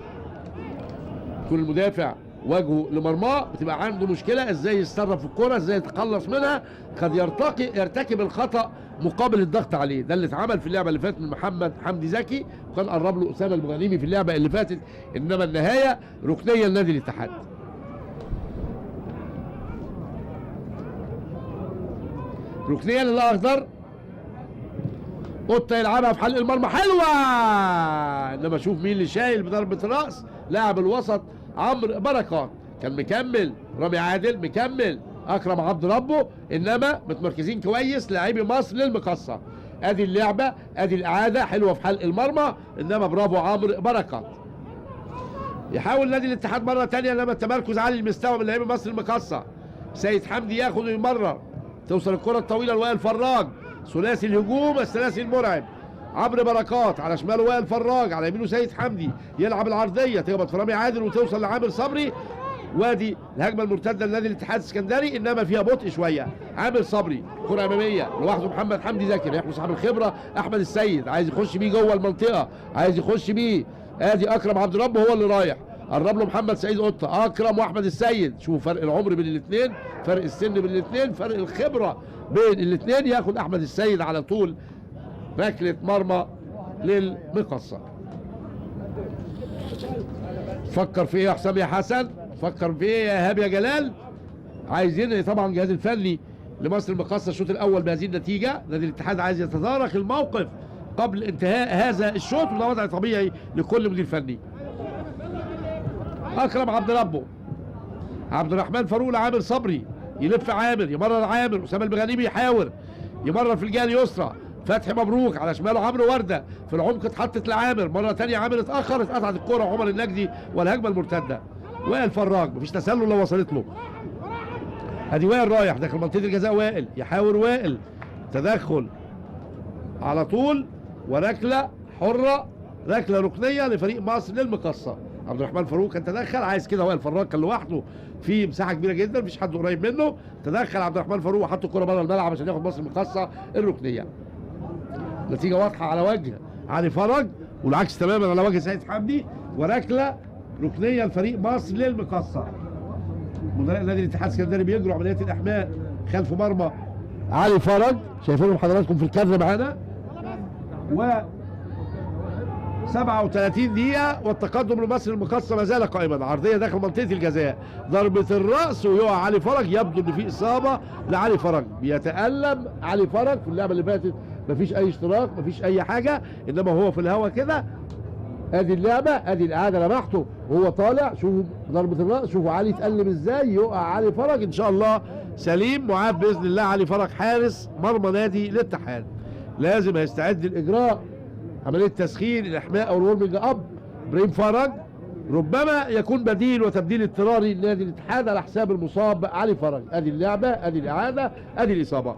كل المدافع وجهه لمرماه بتبقى عنده مشكلة ازاي يتصرف في الكره، ازاي يتخلص منها، قد يرتكب الخطا مقابل الضغط عليه. ده اللي اتعمل في اللعبة اللي فاتت من محمد حمدي زكي، وكان قرب له اسامة البغانيمي في اللعبة اللي فاتت، انما النهاية ركنيه لنادي الاتحاد. ركنيه للاخضر، قطة يلعبها في حلق المرمى، حلوة، انما شوف مين اللي شايل بضربه الراس، لاعب الوسط عمرو بركات كان مكمل، رامي عادل مكمل، اكرم عبد ربه، انما متمركزين كويس لاعبي مصر للمقصه. ادي اللعبة، ادي الاعادة، حلوة في حلق المرمى، انما برافو عمرو بركات. يحاول نادي الاتحاد مرة ثانية، انما التمركز عالي المستوى من لاعبي مصر المقصه. سيد حمدي ياخد ويمرر، توصل الكره الطويلة لوائل فراج، ثلاثي الهجوم الثلاثي المرعب، عمرو بركات على شماله وائل فراج، على يمينه سيد حمدي، يلعب العرضية تخبط في رامي عادل وتوصل لعامر صبري. وادي الهجمة المرتدة لنادي الاتحاد السكندري، انما فيها بطء شوية. عامر صبري كره امامية لوحده محمد حمدي زكي، يحمي صاحب الخبرة احمد السيد، عايز يخش بيه جوه المنطقة، عايز يخش بيه. ادي اكرم عبد الرب هو اللي رايح، قرب له محمد سعيد قطة، اكرم واحمد السيد، شوفوا فرق العمر بين الاثنين، فرق السن بين الاثنين، فرق الخبرة بين الاثنين. ياخد احمد السيد على طول ركلة مرمى للمقصه. فكر في ايه يا حسام يا حسن؟ فكر في ايه يا ايهاب يا جلال؟ عايزين طبعا الجهاز الفني لمصر المقاصه الشوط الاول بهذه النتيجة، نادي الاتحاد عايز يتدارك الموقف قبل انتهاء هذا الشوط، وده وضع طبيعي لكل مدير فني. اكرم عبد ربه، عبد الرحمن فاروق لعامر صبري، يلف عامر، يمرر عامر، اسامة البغانيمي يحاور، يمرر في الجهة اليسرى، فتحي مبروك على شماله عمرو ورده، في العمق اتحطت لعامر، مرة ثانية عامر اتاخر، اتقطعت الكره عمر النجدي والهجمه المرتدة. وائل فراج مفيش تسلل لو وصلت له. ادي وائل رايح داخل منطقة الجزاء، وائل يحاور، وائل تدخل على طول وركله حره، ركلة ركنيه لفريق مصر للمقصه. عبد الرحمن فاروق كان تدخل، عايز كده وائل فراج كان لوحده في مساحة كبيرة جدا، مفيش حد قريب منه، تدخل عبد الرحمن فاروق وحط الكره بره الملعب عشان ياخد مصر المقصه الركنيه. نتيجة واضحة على وجه علي فرج، والعكس تماما على وجه سيد حمدي، وركله ركنيه لفريق مصر للمقصه. مدراء نادي الاتحاد السكندري بيجروا عملية الاحماء خلف مرمى علي فرج، شايفينهم حضراتكم في الكادر معانا. و 37 دقيقة والتقدم لمصر المقاصة ما زال قائما. عرضية داخل منطقة الجزاء، ضربة الرأس ويقع علي فرج، يبدو ان في إصابة لعلي فرج، بيتألم علي فرج. في اللعبة اللي فاتت مفيش أي اشتراك، مفيش أي حاجة، إنما هو في الهوا كده. ادي اللعبة، ادي الإعادة، لمحته وهو طالع، شوفوا ضربة الرأس، شوفوا علي اتألم ازاي، يقع علي فرج. إن شاء الله سليم معاف بإذن الله. علي فرج حارس مرمى نادي الاتحاد، لازم هيستعد الإجراء عملية تسخين الإحماء أو ال warming up. إبراهيم فرج ربما يكون بديل وتبديل اضطراري لنادي الاتحاد على حساب المصاب علي فرج. ادي اللعبة، ادي الإعادة، ادي الإصابة.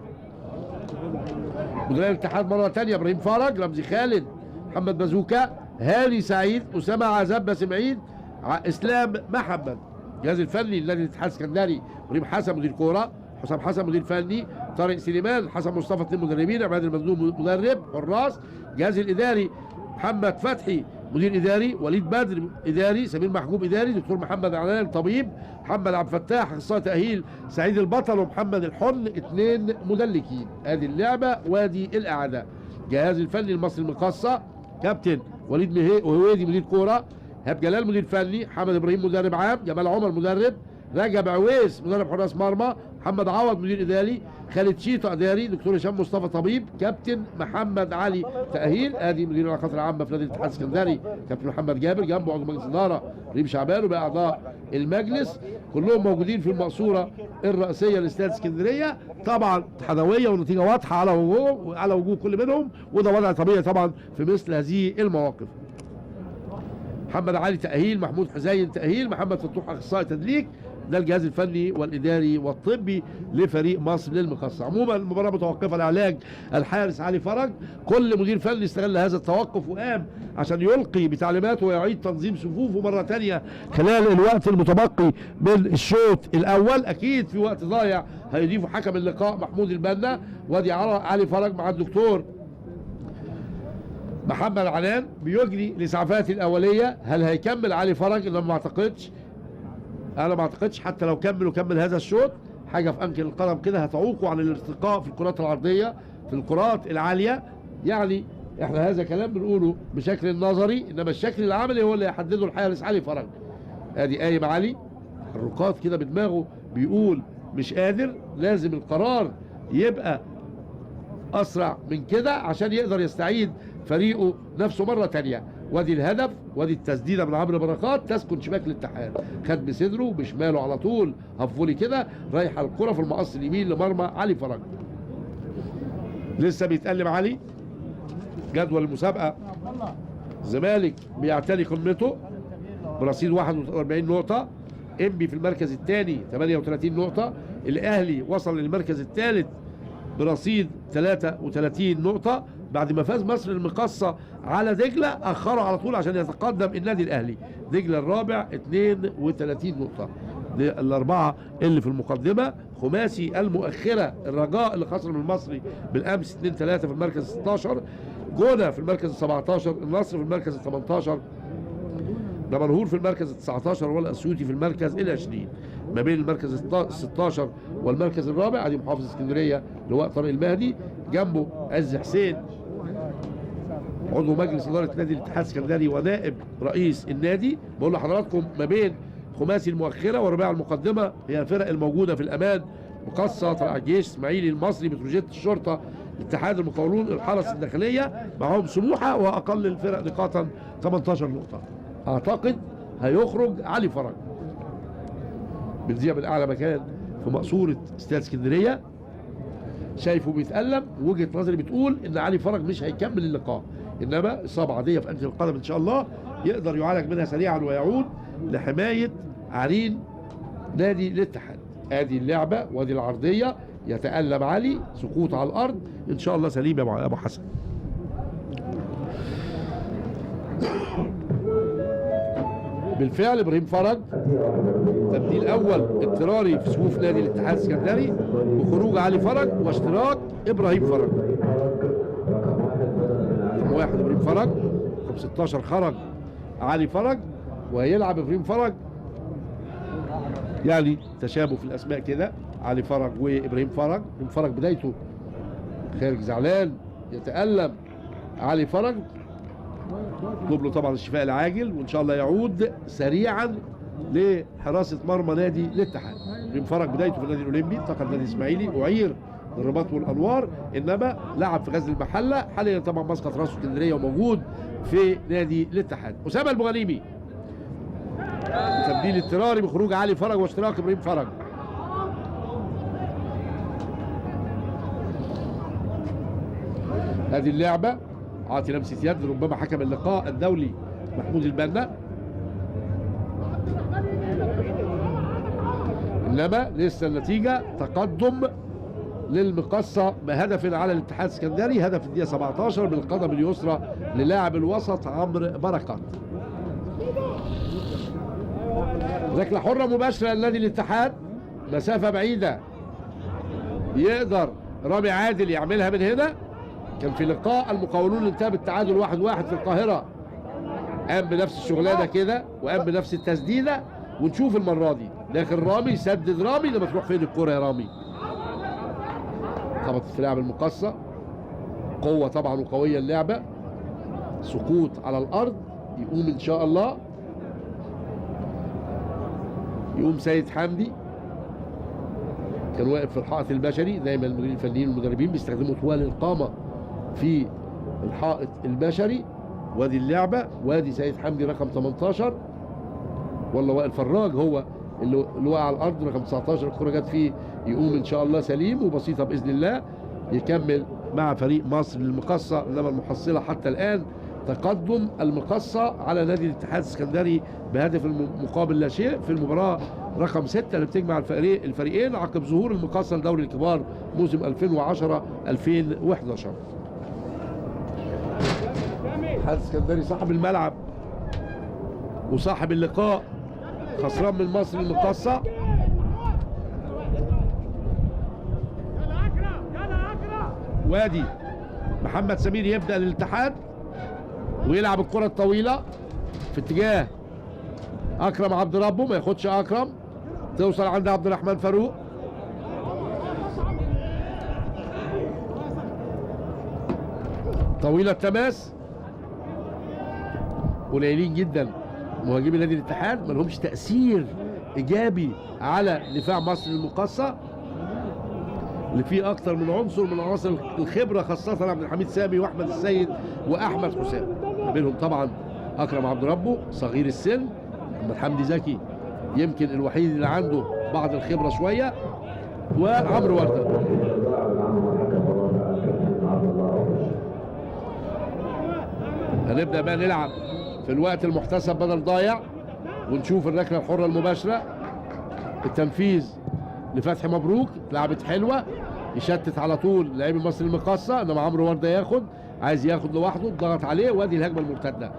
مدرب الاتحاد مرة ثانية إبراهيم فرج، رمزي خالد، محمد بازوكا، هاني سعيد، أسامة عزاب، باسم عيد، إسلام محمد. الجهاز الفني لنادي الاتحاد السكندري إبراهيم حسن مدير كورة، حسام حسن مدير فني، طارق سليمان، حسن مصطفى اثنين مدربين، عماد المندوب مدرب حراس. الجهاز الاداري محمد فتحي مدير اداري، وليد بدر اداري، سمير محجوب اداري، دكتور محمد عنان طبيب، محمد عبد الفتاح اخصائي تاهيل، سعيد البطل ومحمد الحن اثنين مدلكين. ادي اللعبة وادي الاعادة. الجهاز الفني المصري المقاصه كابتن وليد هويدي مدير كورة، هاب جلال مدير فني، حمد ابراهيم مدرب عام، جمال عمر مدرب، رجب عويس مدرب حراس مرمى، محمد عوض مدير اداري، خالد شيطه اداري، دكتور هشام مصطفى طبيب، كابتن محمد علي تاهيل، ادي مدير العلاقات العامة في نادي الاتحاد السكندري كابتن محمد جابر، جنبه عضو مجلس ادارة ريم شعبان وباقي اعضاء المجلس كلهم موجودين في المقصورة الرئيسية لاستاد اسكندرية. طبعا حدوية والنتيجة واضحة على وجوه على وجوه كل منهم، وده وضع طبيعي طبعا في مثل هذه المواقف. محمد علي تأهيل، محمود حزين تأهيل، محمد فتوح أخصائي تدليك. ده الجهاز الفني والإداري والطبي لفريق مصر للمقاصة. عموما المباراة متوقفة لعلاج الحارس علي فرج. كل مدير فني استغل هذا التوقف وقام عشان يلقي بتعليماته ويعيد تنظيم صفوفه مرة تانية خلال الوقت المتبقي من الشوط الأول. أكيد في وقت ضايع هيضيفه حكم اللقاء محمود البنا. وادي علي فرج مع الدكتور محمد عنان بيجري الاسعافات الاولية. هل هيكمل علي فرج؟ انا ما اعتقدش، انا ما اعتقدش. حتى لو كمل وكمل هذا الشوط، حاجة في انكل القدم كده هتعوقه عن الارتقاء في الكرات العرضية، في الكرات العالية. يعني احنا هذا كلام بنقوله بشكل نظري، انما الشكل العملي هو اللي يحدده الحارس علي فرج. ادي قايم علي الرقاط كده بدماغه بيقول مش قادر، لازم القرار يبقى اسرع من كده عشان يقدر يستعيد فريقه نفسه مرة تانية. وادي الهدف، وادي التسديده من عمرو بركات تسكن شباك الاتحاد، خد بصدره بشماله على طول هفولي كده، رايحة الكره في المقص اليمين لمرمى علي فرج. لسه بيتألم علي. جدول المسابقة الزمالك بيعتلي قمته برصيد 41 نقطة، انبي في المركز الثاني 38 نقطة، الاهلي وصل للمركز الثالث برصيد 33 نقطة بعد ما فاز مصر المقاصة على دجلة، أخره على طول عشان يتقدم النادي الأهلي. دجلة الرابع 32 نقطة، الأربعة اللي في المقدمة. خماسي المؤخرة الرجاء اللي خسر من المصري بالأمس 2-3 في المركز 16، جونة في المركز 17، النصر في المركز 18، دمنهور في المركز 19، والاسيوطي في المركز 20. ما بين المركز 16 والمركز الرابع ادي محافظ اسكندرية لواء طارق المهدي، جنبه عز حسين عضو مجلس ادارة نادي الاتحاد السكندري ونائب رئيس النادي. بقول لحضراتكم ما بين خماسي المؤخرة ورباع المقدمة هي الفرق الموجودة في الامان: مقصة، طلائع الجيش، اسماعيلي، المصري، بتروجيت، الشرطة، الاتحاد، المقاولون، الحرس الداخلية، معاهم سموحه، واقل الفرق نقاطا 18 نقطة. اعتقد هيخرج علي فرج. بنذيع من اعلى مكان في مقصورة استاد اسكندرية. شايفه بيتألم، وجهه نظري بتقول ان علي فرج مش هيكمل اللقاء، انما اصابه عادية في انف القدم ان شاء الله يقدر يعالج منها سريعا ويعود لحماية عرين نادي الاتحاد. ادي اللعبة وادي العرضية، يتألم علي، سقوط على الارض، ان شاء الله سليم يا ابو حسن. بالفعل ابراهيم فرج تبديل اول اضطراري في صفوف نادي الاتحاد السكندري بخروج علي فرج واشتراك ابراهيم فرج. رقم 1 ابراهيم فرج، رقم 16 خرج علي فرج وهيلعب ابراهيم فرج. يعني تشابه في الاسماء كده، علي فرج وابراهيم فرج. ابراهيم فرج بدايته خارج زعلان يتألم علي فرج، نطلب له طبعا الشفاء العاجل وان شاء الله يعود سريعا لحراسه مرمى نادي الاتحاد. ابراهيم فرج بدايته في النادي الاولمبي، انتقل النادي الاسماعيلي، اعير للرباط والانوار، انما لعب في غزل المحلة، حاليا طبعا مسقط راسه اسكندرية وموجود في نادي الاتحاد. اسامة البوغانيمي تبديل اضطراري بخروج علي فرج واشتراك ابراهيم فرج. هذه اللعبة عاطي لمسه يد، ربما حكم اللقاء الدولي محمود البنا، انما لسه النتيجة تقدم للمقصه بهدف على الاتحاد السكندري، هدف الدقيقة 17 بالقدم اليسرى للاعب الوسط عمرو بركات. ركلة حره مباشرة لنادي الاتحاد، مسافة بعيدة يقدر رامي عادل يعملها من هنا. كان في لقاء المقاولون انتهى بالتعادل 1-1 في القاهرة، قام بنفس الشغلانة كده وقام بنفس التسديده، ونشوف المرة دي داخل رامي، سدد رامي، لما تروح فين الكورة يا رامي؟ خبطت في لاعب المقصه، قوة طبعا وقويه اللعبة، سقوط على الارض، يقوم ان شاء الله، يقوم سيد حمدي، كان واقف في الحائط البشري. دايما المديرين الفنيين والمدربين بيستخدموا طوال القامة في الحائط البشري. وادي اللعبة، وادي سيد حمدي رقم 18، والله وائل فراج هو اللي وقع على الارض رقم 19، الكره جت فيه، يقوم ان شاء الله سليم وبسيطة باذن الله، يكمل مع فريق مصر للمقصه. انما المحصلة حتى الان تقدم المقصه على نادي الاتحاد السكندري بهدف مقابل لا شيء في المباراة رقم 6 اللي بتجمع الفريقين عقب ظهور المقصه لدوري الكبار موسم 2010-2011. الاتحاد السكندري صاحب الملعب وصاحب اللقاء، خسران من مصر المقصه. وادي محمد سمير يبدا للاتحاد ويلعب الكره الطويلة في اتجاه اكرم عبد ربه، ما ياخدش اكرم، توصل عند عبد الرحمن فاروق. طويلة التماس، قليلين جدا مهاجمي نادي الاتحاد، ما لهمش تاثير ايجابي على دفاع مصر المقصه اللي فيه اكتر من عنصر من عناصر الخبرة، خاصة عبد الحميد سامي واحمد السيد واحمد حسام، ما بينهم طبعا اكرم عبد ربه صغير السن، محمد حمدي زكي يمكن الوحيد اللي عنده بعض الخبرة شوية، وعمرو ورده. هنبدا بقى نلعب في الوقت المحتسب بدل ضايع، ونشوف الركله الحرة المباشرة، التنفيذ لفتحي مبروك، لعبت حلوة، يشتت على طول لعيب المصري المقصه، انما عمرو ورده ياخد، عايز ياخد لوحده، ضغط عليه، وادي الهجمة المرتدة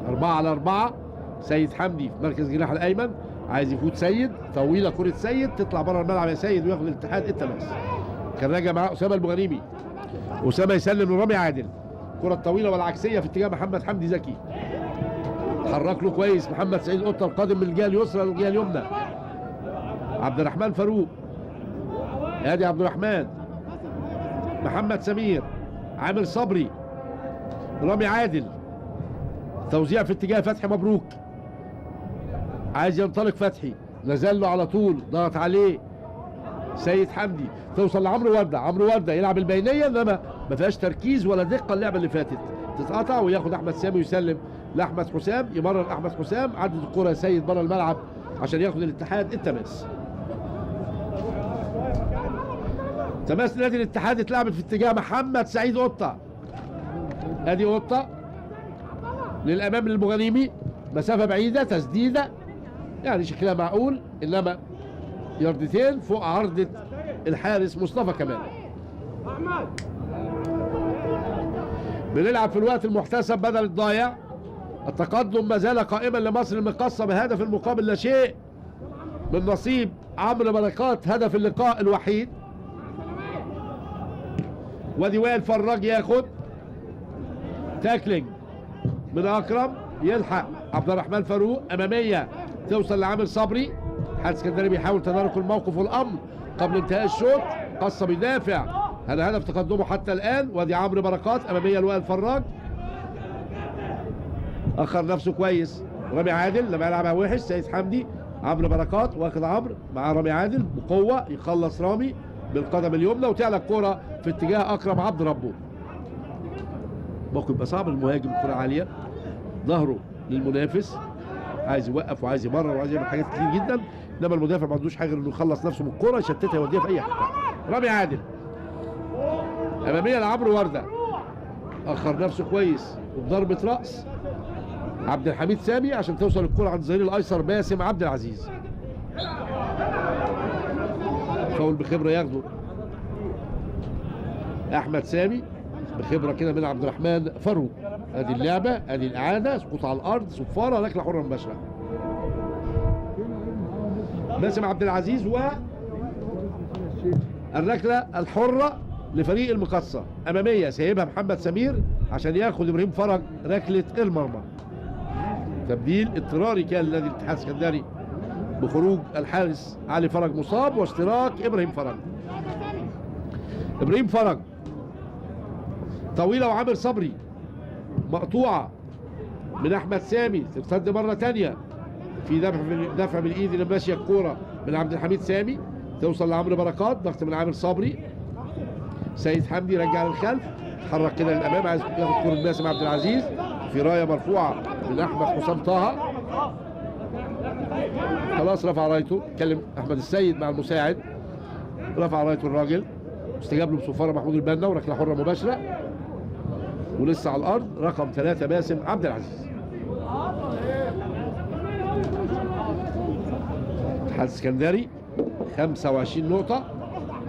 4-4. سيد حمدي في مركز جناح الايمن، عايز يفوت سيد، طويلة كره سيد تطلع بره الملعب يا سيد، وياخد الاتحاد التماس. كان راجع معاه اسامة البوغانيمي، اسامة يسلم لرامي عادل، الكره الطويلة والعكسيه في اتجاه محمد حمدي زكي، حرك له كويس محمد سعيد قطة القادم من الجهة اليسرى للجهة اليمنى، عبد الرحمن فاروق، ادي عبد الرحمن، محمد سمير، عامر صبري، رامي عادل، توزيع في اتجاه فتحي مبروك، عايز ينطلق فتحي، نزل له على طول، ضغط عليه سيد حمدي، توصل لعمرو ورده، عمرو ورده يلعب البينية، انما ما فيهاش تركيز ولا دقه، اللعبة اللي فاتت تتقطع، وياخد احمد سامي ويسلم لاحمد حسام، يمرر احمد حسام، عدت الكره يا سيد بره الملعب عشان ياخد الاتحاد التماس. تماس نادي الاتحاد اتلعبت في اتجاه محمد سعيد قطة، ادي قطة للامام للبوغانيمي، مسافة بعيدة، تسديده يعني شكلها معقول، انما ياردتين فوق عرضة الحارس مصطفى كمال. بنلعب في الوقت المحتسب بدل الضايع. التقدم ما زال قائما لمصر المقاصة بهدف المقابل لا شيء من نصيب عمرو بركات، هدف اللقاء الوحيد. وادي وائل فراج ياخد tackling من اكرم، يلحق عبد الرحمن فاروق، امامية توصل لعامر صبري. الاتحاد الاسكندري بيحاول تدارك الموقف والامر قبل انتهاء الشوط. قصة بيدافع، هذا هدف تقدمه حتى الان. وادي عمرو بركات امامية لوائل فراج، اخر نفسه كويس. رامي عادل لما يلعبها وحش، سيد حمدي، عمرو بركات واخد عمرو مع رامي عادل بقوة، يخلص رامي بالقدم اليمنى وتعلى الكورة في اتجاه اكرم عبد ربه. موقف يبقى صعب، المهاجم كرة عالية ظهره للمنافس، عايز يوقف وعايز يمرر وعايز يعمل حاجات كتير جدا، انما المدافع ما عندوش حاجة غير انه يخلص نفسه من الكورة، يشتتها يوديها في اي حتة. رامي عادل امامية لعمرو ورده، اخر نفسه كويس وبضربه راس عبد الحميد سامي عشان توصل الكره عند الظهير الايسر باسم عبد العزيز. فاول بخبره ياخده احمد سامي بخبره كده من عبد الرحمن فاروق. ادي اللعبة، ادي الاعادة، سقوط على الارض، صفارة، ركلة حره مباشرة. باسم عبد العزيز و الركله الحرة لفريق المقصه امامية، سايبها محمد سمير عشان ياخد ابراهيم فرج ركلة المرمى. تبديل اضطراري كان لنادي الاتحاد السكندري بخروج الحارس علي فرج مصاب واشتراك ابراهيم فرج. ابراهيم فرج طويلة وعامر صبري مقطوعة من احمد سامي، ترتد مرة ثانية في دفع بالايد اللي ماشية الكورة من عبد الحميد سامي، توصل لعمرو بركات، ضغط من عامر صبري، سيد حمدي رجع للخلف، اتحرك كده للامام عايز ياخد كورة باسم عبد العزيز، في رايه مرفوعة من احمد حسام طه، خلاص رفع رايته، اتكلم احمد السيد مع المساعد، رفع رايته الراجل، استجاب له بصفاره محمود البنا وركله حره مباشرة، ولسه على الارض رقم 3 باسم عبد العزيز. الاتحاد السكندري 25 نقطة،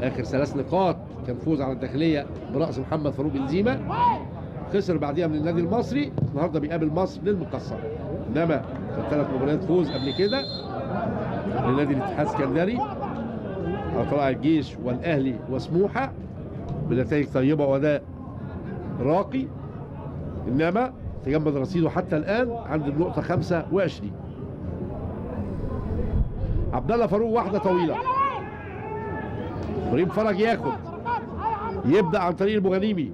آخر 3 نقاط كان فوز على الداخلية برأس محمد فاروق بنزيما، خسر بعديها من النادي المصري، النهارده بيقابل مصر للمقصة، إنما كان 3 مباريات فوز قبل كده لنادي الاتحاد السكندري على طلائع الجيش والأهلي وسموحة بنتائج طيبة وأداء راقي، إنما تجمد رصيده حتى الآن عند النقطة 25. عبد الله فاروق واحدة طويلة، ابراهيم فرج ياخد، يبدأ عن طريق البوغانيمي،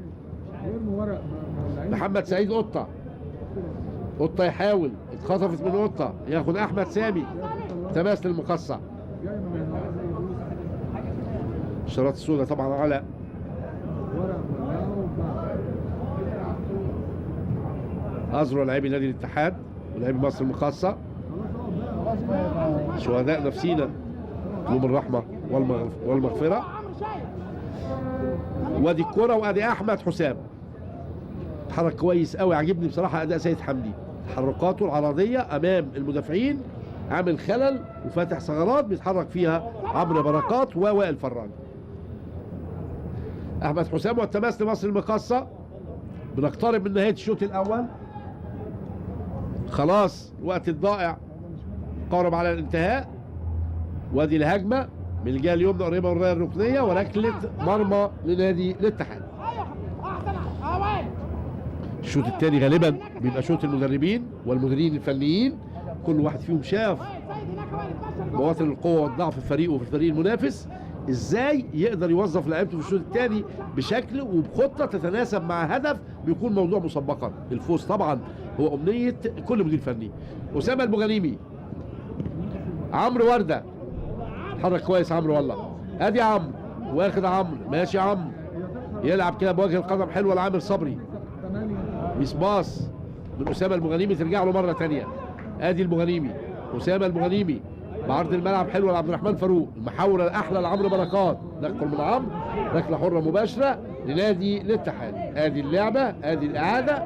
محمد سعيد قطة، قطة يحاول، اتخطفت من قطة، ياخد أحمد سامي، تماس للمقصة. الشراط السوداء طبعا على أزرع لاعبي نادي الاتحاد ولاعبي مصر المقاصة، شهداء نفسينا لهم الرحمة والمغفرة. وادي الكرة وادي أحمد حسام، اتحرك كويس قوي، عجبني بصراحة أداء سيد حمدي، تحركاته العرضية أمام المدافعين عامل خلل وفاتح ثغرات بيتحرك فيها عمرو بركات ووائل فراج. أحمد حسام والتماس لمصر المقاصة. بنقترب من نهاية الشوط الأول، خلاص الوقت الضائع قارب على الانتهاء. وادي الهجمة من الجهة اليمنى قريبة من الراية الركنية وركلة مرمى لنادي الاتحاد. الشوط الثاني غالبا بيبقى شوط المدربين والمديرين الفنيين، كل واحد فيهم شاف مواطن القوة والضعف في فريقه وفي الفريق المنافس، ازاي يقدر يوظف لعيبته في الشوط الثاني بشكل وبخطة تتناسب مع هدف بيكون موضوع مسبقا. الفوز طبعا هو أمنية كل مدير فني. أسامة البوغانيمي، عمرو وردة، اتحرك كويس عمرو والله، ادي عمرو واخد عمرو، ماشي عمرو يلعب كده بوجه القدم حلوة لعامر صبري، miss pass من اسامة البوغانيمي ترجع له مرة ثانية، ادي البوغانيمي، اسامة البوغانيمي بعرض الملعب حلوة لعبد الرحمن فاروق، المحاوره الاحلى لعمرو بركات، تدخل من عمرو، ركلة حره مباشرة لنادي الاتحاد. ادي اللعبة، ادي الاعادة،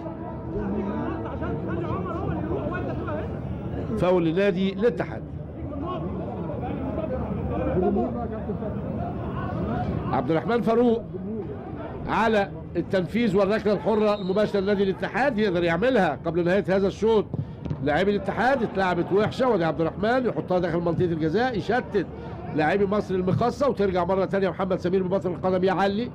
فاول لنادي الاتحاد. عبد الرحمن فاروق على التنفيذ والركله الحرة المباشرة لنادي الاتحاد، يقدر يعملها قبل نهاية هذا الشوط. لاعبي الاتحاد اتلعبت وحشة، وادي عبد الرحمن يحطها داخل منطقة الجزاء، يشتت لاعبي مصر المقاصه، وترجع مرة ثانية محمد سمير ببطن القدم يعلي.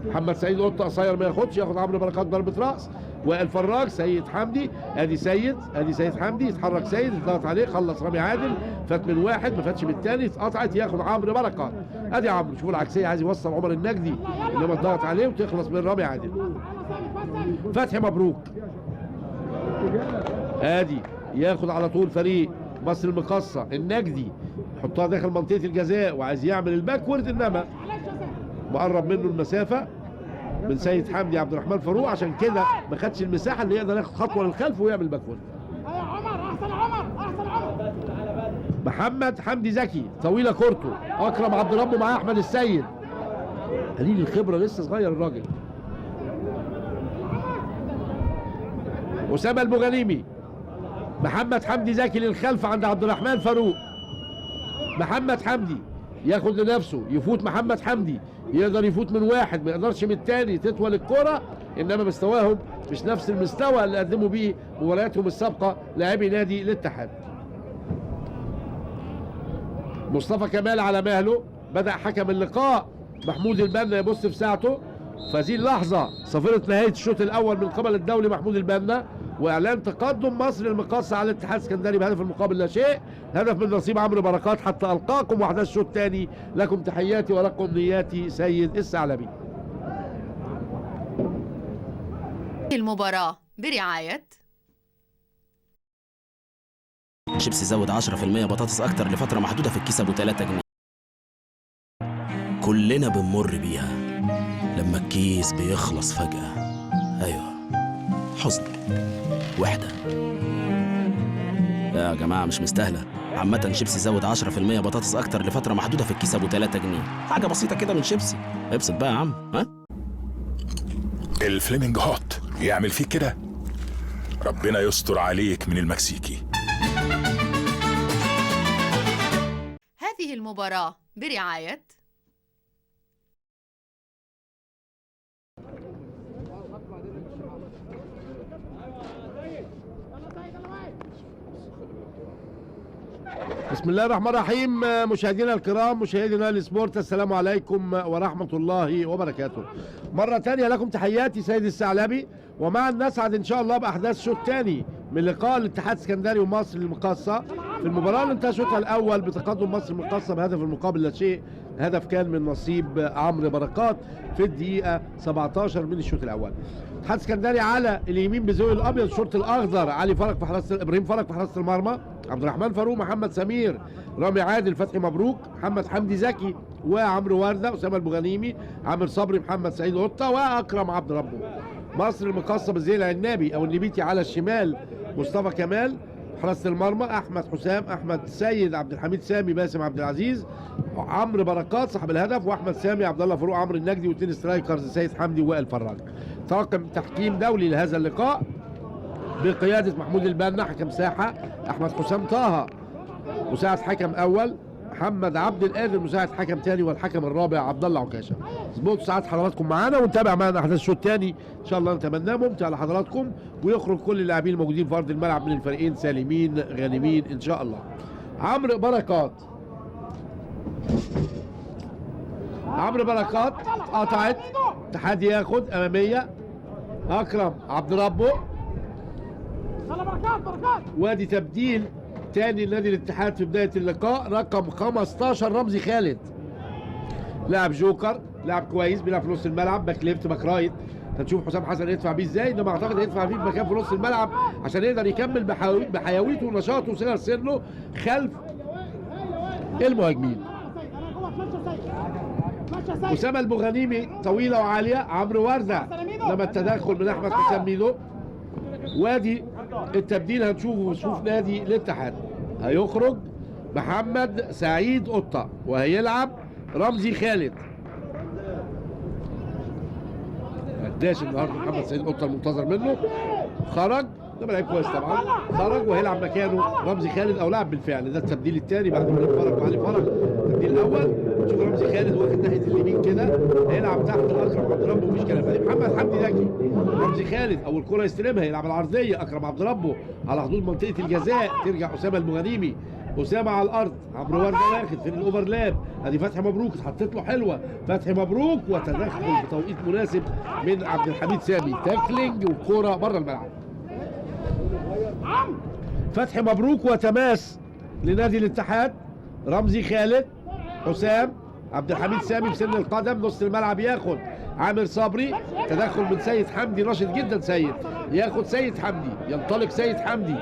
محمد سعيد قطة قصير ما ياخدش، ياخد عمرو بركات ضربه راس. والفراج سيد حمدي، ادي سيد، ادي سيد حمدي يتحرك، سيد اتضغط عليه، خلص رامي عادل، فات من واحد ما فاتش من الثاني، اتقطعت، ياخد عمرو بركات. ادي عمرو، شوفوا العكسيه، عايز يوصل عمر النجدي انما اتضغط عليه وتخلص من رامي عادل. فتحي مبروك، ادي ياخد على طول فريق مصر المقاصه، النجدي يحطها داخل منطقة الجزاء وعايز يعمل ال backward، انما مقرب منه المسافة من سيد حمدي عبد الرحمن فاروق، عشان كده ما خدش المساحة اللي يقدر ياخد خطوة للخلف ويعمل backward. يا عمر احسن، عمر احسن، عمر. محمد حمدي زكي طويلة كورته، اكرم عبد ربه معاه احمد السيد، قليل الخبرة لسه صغير الراجل. اسامة البوغانيمي، محمد حمدي زكي للخلف عند عبد الرحمن فاروق. محمد حمدي ياخد لنفسه، يفوت محمد حمدي، يقدر يفوت من واحد ما يقدرش من الثاني، تطول الكرة، انما مستواهم مش نفس المستوى اللي قدموا بيه مبارياتهم السابقة لاعبي نادي الاتحاد. مصطفى كمال على مهله، بدأ حكم اللقاء محمود البنا يبص في ساعته، فهذه اللحظة صافرة نهاية الشوط الأول من قبل الدولي محمود البنا، وإعلان تقدم مصر المقاصة على الاتحاد السكندري بهدف المقابل لا شيء، هدف من نصيب عمرو بركات. حتى ألقاكم وأحداث الشوط الثاني، لكم تحياتي ولكم أمنياتي سيد الثعلبي. المباراة برعاية شيبسي زود 10% بطاطس أكتر لفترة محدودة في الكيس أبو 3 جنيه. كلنا بنمر بيها لما الكيس بيخلص فجأة. أيوه، حزن، وحدة. يا جماعة مش مستاهلة. عامة شيبسي زود 10% بطاطس أكتر لفترة محدودة في الكيس أبو 3 جنيه. حاجة بسيطة كده من شيبسي. ابسط بقى يا عم. ها؟ ال Flaming Hot يعمل فيك كده؟ ربنا يستر عليك من المكسيكي. هذه المباراة برعاية بسم الله الرحمن الرحيم. مشاهدينا الكرام، مشاهدينا السبورت، السلام عليكم ورحمة الله وبركاته. مرة تانية لكم تحياتي سيد الثعلبي، ومعا نسعد إن شاء الله بأحداث شوط تاني من لقاء الاتحاد السكندري ومصر المقاصة في المباراة اللي انتهى شوطها الأول بتقدم مصر المقاصة بهدف المقابل لا شيء. هدف كان من نصيب عمرو بركات في الدقيقة 17 من الشوط الأول. الاتحاد السكندري على اليمين بزوي الأبيض، الشورت الأخضر، علي فرج في حراسة، إبراهيم فرج في حراسة المرمى، عبد الرحمن فاروق، محمد سمير، رامي عادل، فتحي مبروك، محمد حمدي زكي، وعمرو وردة، أسامة البوغانيمي، عامر صبري، محمد سعيد قطة، وأكرم عبد ربه. مصر المقاصة بالزي العنابي أو النبيتي على الشمال، مصطفى كمال حراسة المرمى، أحمد حسام، أحمد سيد، عبد الحميد سامي، باسم عبد العزيز، عمرو بركات صاحب الهدف، وأحمد سامي، عبد الله فاروق، عمرو النجدي، واثنين strikers سيد حمدي ووائل فراج. طاقم تحكيم دولي لهذا اللقاء بقيادة محمود البنا حكم ساحة، أحمد حسام طه مساعد حكم أول، محمد عبد القادر مساعد حكم ثاني، والحكم الرابع عبد الله عكاشة. اظبطوا ساعات حضراتكم معانا ونتابع معانا احداث الشوط الثاني ان شاء الله، نتمناه ممتع لحضراتكم ويخرج كل اللاعبين الموجودين في ارض الملعب من الفريقين سالمين غانمين ان شاء الله. عمرو بركات، عمرو بركات قطعت، اتحاد ياخد امامية، اكرم عبد ربه، وادي تبديل تاني لنادي الاتحاد في بداية اللقاء، رقم 15 رمزي خالد، لاعب جوكر، لاعب كويس، بيلعب في نص الملعب، back left back right. هنشوف حسام حسن يدفع بيه ازاي، انما اعتقد هيدفع بيه في مكان في نص الملعب عشان يقدر يكمل بحيويته ونشاطه وصغر سنة خلف المهاجمين. اسامة البوغانيمي طويلة وعاليه، عمرو ورده لما التدخل من احمد حسام ميدو. وادي التبديل هنشوفه ونشوف نادي الاتحاد. هيخرج محمد سعيد قطة وهيلعب رمزي خالد. قداش النهارده محمد سعيد قطة المنتظر منه، خرج ده لعيب كويس طبعا، خرج وهيلعب مكانه رمزي خالد او لعب بالفعل. ده التبديل الثاني بعد ابراهيم فرج وعلي فرج. التبديل الاول شوف رمزي خالد واخد ناحية اليمين كده، هيلعب تحت اكرم عبد ربه، مفيش كلام. محمد حمدي ذكي، رمزي خالد اول كره يستلمها يلعب العرضية، اكرم عبد ربه على حدود منطقة الجزاء، ترجع اسامة المغنيمي، اسامة على الارض، عمرو ورده واخد في ال overlap، ادي فتحي مبروك اتحطت له حلوة، فتحي مبروك وتدخل بتوقيت مناسب من عبد الحميد سامي، tackling والكوره بره الملعب. فتحي مبروك وتماس لنادي الاتحاد، رمزي خالد، حسام، عبد الحميد سامي بسن القدم، نص الملعب ياخد عامر صبري، تدخل من سيد حمدي، راشد جدا سيد، ياخد سيد حمدي، ينطلق سيد حمدي،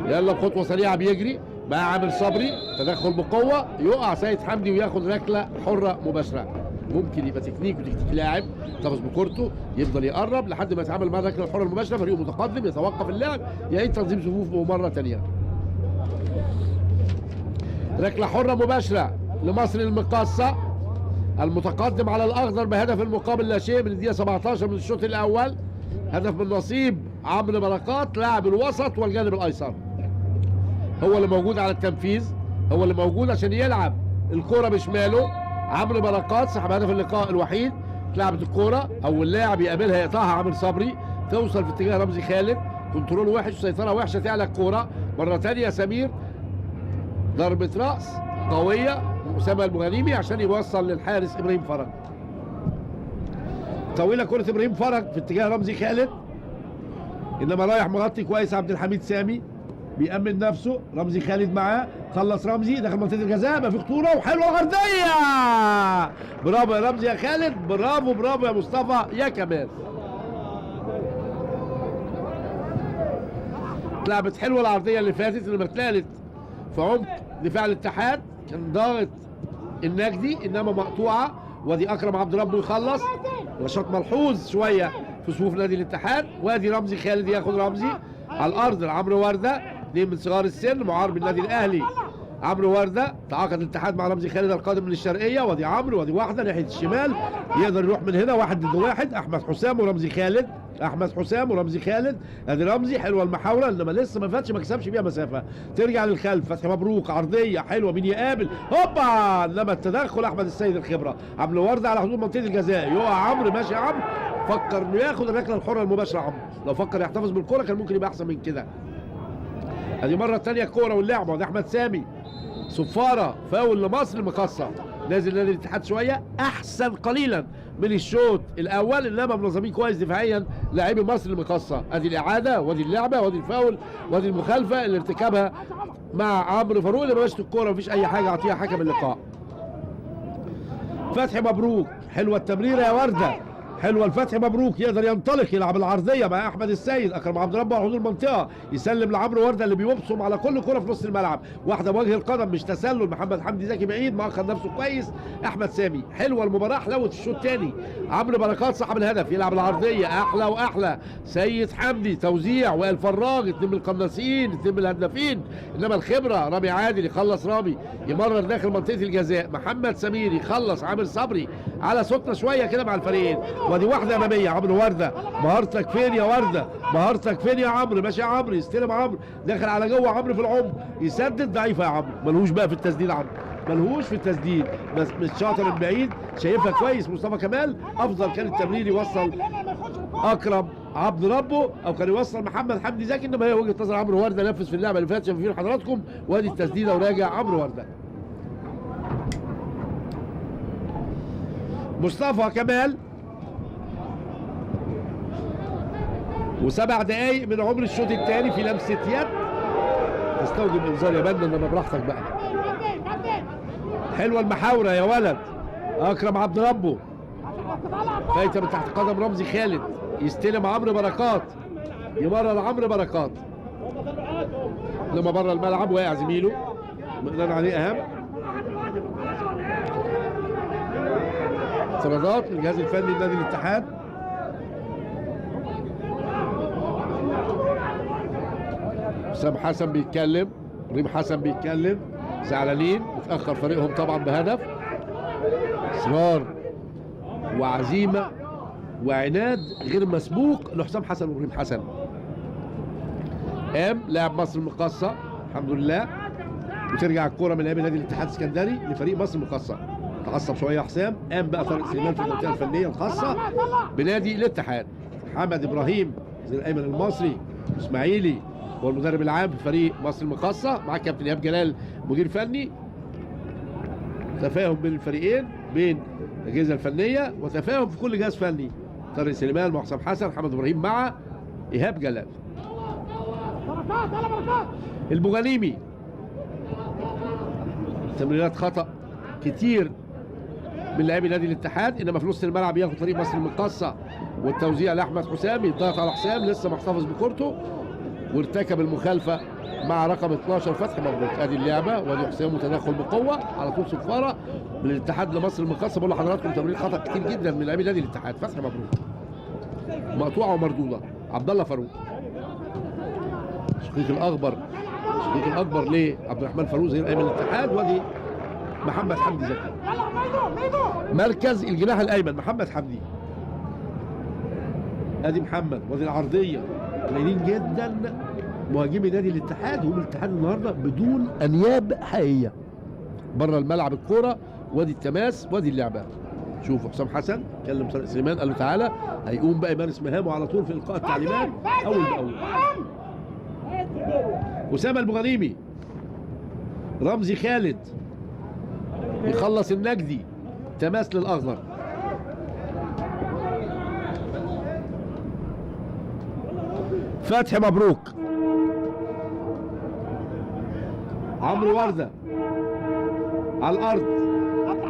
يلا بخطوة سريعة بيجري مع عامر صبري، تدخل بقوة، يقع سيد حمدي وياخد ركلة حره مباشرة. ممكن يبقى تكنيك وتكتيك لاعب يحتفظ بكورته، يفضل يقرب لحد ما يتعامل مع الركله الحرة المباشرة، فريقه متقدم، يتوقف اللعب، يعيد تنظيم صفوفه مرة ثانية. ركلة حره مباشرة لمصر المقاصه المتقدم على الاخضر بهدف المقابل لا شيء من الدقيقة 17 من الشوط الاول، هدف من نصيب عمرو بركات لاعب الوسط والجانب الايسر، هو اللي موجود على التنفيذ، هو اللي موجود عشان يلعب الكرة بشماله. عمرو بركات صاحب هدف اللقاء الوحيد، اتلعبت الكرة، اول لاعب يقابلها يقطعها عامر صبري، توصل في اتجاه رمزي خالد، control وحش وسيطرة وحشة، تعلى الكرة مرة ثانية، سمير ضربة رأس قوية من أسامة المغنيمي عشان يوصل للحارس إبراهيم فرج. طويلة كرة إبراهيم فرج في اتجاه رمزي خالد، إنما رايح مغطي كويس عبد الحميد سامي، بيأمن نفسه، رمزي خالد معاه، خلص رمزي دخل منطقة الجزاء، ما في خطورة وحلوة عرضية، برافو يا رمزي يا خالد، برافو برافو يا مصطفى يا كمال. اتلعبت حلوة العرضية اللي فاتت اللي اتنقلت في عمق دفاع الاتحاد، كان ضاغط النجدي انما مقطوعة، وادي اكرم عبد ربه يخلص، نشاط ملحوظ شوية في صفوف نادي الاتحاد، وادي رمزي خالد ياخد رمزي على الارض لعمرو ورده، اثنين من صغار السن معار بالنادي الاهلي. عمرو ورده تعاقد الاتحاد مع رمزي خالد القادم من الشرقية، وادي عمرو وادي واحدة ناحية الشمال، يقدر يروح من هنا واحد ضد واحد، احمد حسام ورمزي خالد، احمد حسام ورمزي خالد، ادي رمزي، حلوة المحاولة انما لسه ما فاتش، ما كسبش بيها مسافة، ترجع للخلف، فتحي مبروك عرضية حلوة، مين يقابل؟ هوبا، انما التدخل احمد السيد الخبرة، عمرو ورده على حدود منطقة الجزاء، يقع عمرو، ماشي عمرو، فكر انه ياخد الركله الحرة المباشرة عمرو، لو فكر يحتفظ بالكرة كان ممكن يبقى احسن من كده. ادي مرة ثانية الكورة واللعبة، وده احمد سامي، صفارة فاول لمصر المقاصه، نازل نادي الاتحاد شوية احسن قليلا من الشوط الاول، انما منظمين كويس دفاعيا لاعبي مصر المقاصه. ادي الاعادة وادي اللعبة وادي الفاول وادي المخالفة اللي ارتكبها مع عمرو فاروق اللي ماشي الكورة، مفيش اي حاجة اعطيها حكم اللقاء. فتحي مبروك، حلوة التمريره يا ورده، حلوة الفتحي مبروك، يقدر ينطلق يلعب العرضية مع احمد السيد، اكرم عبد ربه على حدود المنطقة، يسلم لعمرو ورده اللي بيبصم على كل كره في نص الملعب، واحدة بوجه القدم مش تسلل، محمد حمدي زكي بعيد مأخر نفسه كويس، احمد سامي، حلوة المباراة، حلاوة الشوط الثاني، عمرو بركات صاحب الهدف يلعب العرضية احلى واحلى، سيد حمدي توزيع، وائل فراج، اثنين من القناصين، اثنين من الهدافين، انما الخبرة رامي عادل يخلص، رامي يمرر داخل منطقة الجزاء، محمد سمير يخلص، عامر صبري على صوتنا شوية كده مع الفريقين، وادي واحدة امامية عمرو ورده، مهارتك فين يا ورده؟ مهارتك فين يا عمرو؟ ماشي يا عمرو، يستلم عمرو، داخل على جوه عمرو في العمق، يسدد ضعيفة يا عمرو، ملهوش بقى في التسديد عمرو، ملهوش في التسديد، بس مش شاطر من بعيد، شايفها كويس مصطفى كمال، افضل كان التمرير يوصل اكرم عبد ربه او كان يوصل محمد حمدي زكي، انما هي وجهه نظر عمرو ورده، نفذ في اللعبة اللي فاتت شايفين حضراتكم، وادي التسديده وراجع عمرو ورده. مصطفى كمال وسبع دقايق من عمر الشوط الثاني في لمسه يد تستوجب انذار يا بنا، انما براحتك بقى. حلوة المحاوره يا ولد، اكرم عبد ربه فايته من تحت قدم رمزي خالد، يستلم عمرو بركات، يمرر عمرو بركات لما بره الملعب واقع زميله مقدار عليه اهم. اعتراضات من الجهاز الفني لنادي الاتحاد. حسام حسن بيتكلم، ريم حسن بيتكلم، زعلانين، متأخر فريقهم طبعا بهدف. اصرار وعزيمة وعناد غير مسبوق لحسام حسن وريم حسن. قام لاعب مصر المقاصه الحمد لله، وترجع الكورة من لاعبي نادي الاتحاد السكندري لفريق مصر المقاصه. تعصب شوية حسام، قام بقى طارق سليمان في المنطقة الفنية الخاصة بنادي الاتحاد. حمد ابراهيم زي الايمن المصري اسماعيلي هو المدرب العام في فريق مصر المقاصه، مع كابتن ايهاب جلال مدير فني. تفاهم بين الفريقين، بين الاجهزة الفنية، وتفاهم في كل جهاز فني. طارق سليمان مع حسام حسن، حمد ابراهيم مع ايهاب جلال. البوغانيمي تمريرات خطأ كتير من لاعبي نادي الاتحاد، انما في نص الملعب ياخد فريق مصر المقاصه، والتوزيع لاحمد حسام، يضغط على حسام لسه محتفظ بكورته، وارتكب المخالفة مع رقم 12 فتحي مبروك. ادي اللعبة وادي حسام وتدخل بقوة على طول، صفارة من الاتحاد لمصر المقاصه. بقول لحضراتكم تمرير خطا كتير جدا من لاعبي نادي الاتحاد. فتحي مبروك مقطوعة ومردوده. عبد الله فاروق شقيق الاكبر، شقيق الاكبر لعبد الرحمن فاروق زي ايمن الاتحاد. وادي محمد حمدي زكي مركز الجناح الايمن، محمد حمدي. ادي محمد وادي العرضية، قليلين جدا مهاجمي نادي الاتحاد، هم الاتحاد النهارده بدون انياب حقيقية. بره الملعب الكورة، وادي التماس، وادي اللعبة. شوفوا حسام حسن كلم طارق سليمان قال له تعالى، هيقوم بقى يمارس مهامه على طول في القاء التعليمات اول باول. اسامة البوغانيمي، رمزي خالد يخلص النجدي، تماس للاخضر. فتحي مبروك، عمرو ورده على الارض،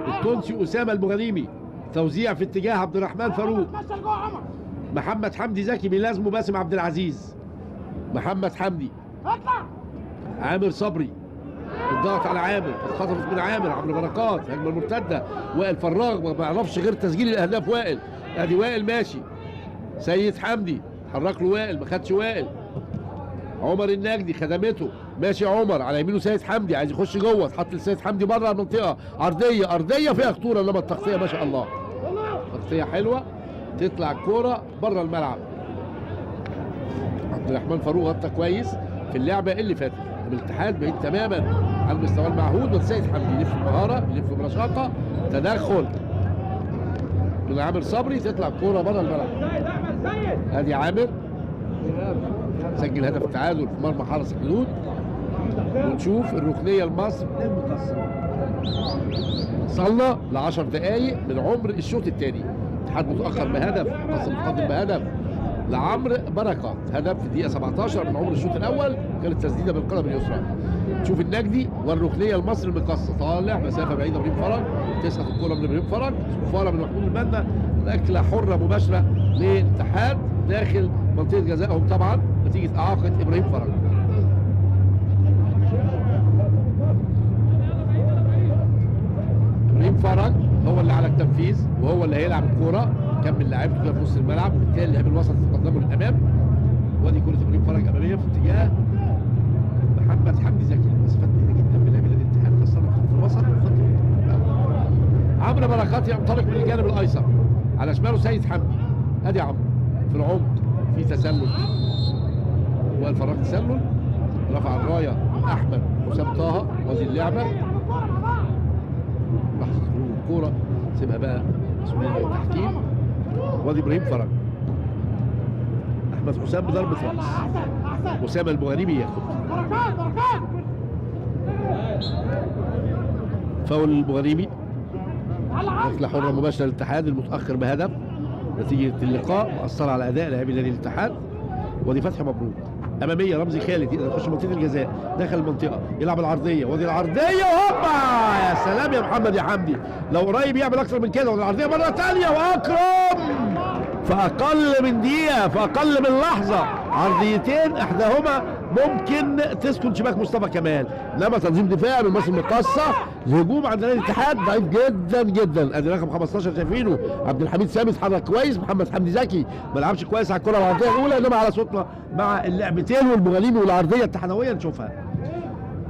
التونسي اسامة البوغانيمي، توزيع في اتجاه عبد الرحمن فاروق. محمد حمدي زكي بيلازمه باسم عبد العزيز. محمد حمدي، عامر صبري، الضغط على عامر، اتخطفت من عامر، عمرو بركات، هجمة مرتدة، وائل فراغ ما بيعرفش غير تسجيل الاهداف. وائل، ادي وائل ماشي، سيد حمدي حرك له وائل، ما خدش وائل. عمر النجدي خدمته، ماشي عمر على يمينه سيد حمدي عايز يخش جوه، اتحط لسيد حمدي بره المنطقة، عرضية ارضية فيها خطورة، انما التغطية ما شاء الله تغطيه حلوة، تطلع الكورة بره الملعب. عبد الرحمن فاروق غطى كويس في اللعبة اللي فاتت. الاتحاد بعيد تماما عن المستوى المعهود، وسيد حمدي يلف بمهارة، يلف برشاقه، تدخل من عامر صبري، تطلع الكورة بره الملعب. ادي عامر سجل هدف التعادل في مرمى حرس الحدود. ونشوف الركنيه لمصر للمقصه. وصلنا ل 10 دقائق من عمر الشوط الثاني. الاتحاد متاخر بهدف، مصر متقدم بهدف لعمرو بركات، هدف في الدقيقة 17 من عمر الشوط الاول، كانت تسديده بالقدم اليسرى. تشوف النجدي والركنيه لمصر المقصه، طالع مسافة بعيدة ابراهيم فرج، تسقط الكره من ابراهيم فرج، صفارة من محمود البنا، ركلة حره مباشرة للاتحاد داخل منطقة جزائهم طبعا نتيجة اعاقه ابراهيم فرج. ابراهيم فرج هو اللي على التنفيذ وهو اللي هيلعب الكورة، كمل لعيبته كده في نص الملعب، وبالتالي لاعب الوسط تقدمه للامام. وادي كره ابراهيم فرج امامية في اتجاه محمد حمدي زكي، مسافات بعيدة جدا من لاعبي نادي الاتحاد، خاصة خط الوسط وخط. عمرو بركات ينطلق من الجانب الايسر، على شماله سيد حمدي، ادي عمرو في العمق، في تسلل، والفراغ تسلل، رفع الراية احمد حسام طه، وادي اللعبة لحظة خروج الكورة، سيبها بقى مسؤولية التحكيم. وادي ابراهيم فرج، احمد حسام بضربه راس، اسامة البوغانيمي ياخد فاول البوغانيمي، ركلة حره مباشرة للاتحاد المتاخر بهدف. نتيجة اللقاء مأثره على اداء لاعبي نادي الاتحاد. وادي فتحي مبروك امامية، رمزي خالد يقدر يخش منطقة الجزاء، دخل المنطقة يلعب العرضية، وادي العرضية، هوبا يا سلام يا محمد يا حمدي، لو قريب يعمل اكثر من كده. وادي العرضية مرة ثانية، واكرم في اقل من دقيقة، في اقل من لحظة، عرضيتين احداهما ممكن تسكن شباك مصطفى كمال. انما تنظيم دفاعي من مصر المقاصه، الهجوم عند نادي الاتحاد ضعيف جدا جدا. ادي رقم 15 شايفينه عبد الحميد سامي اتحرك كويس، محمد حمدي زكي ما لعبش كويس على الكره العرضية الاولى، انما على صوتنا مع اللعبتين والبوغانيمي والعرضيه التحنويه نشوفها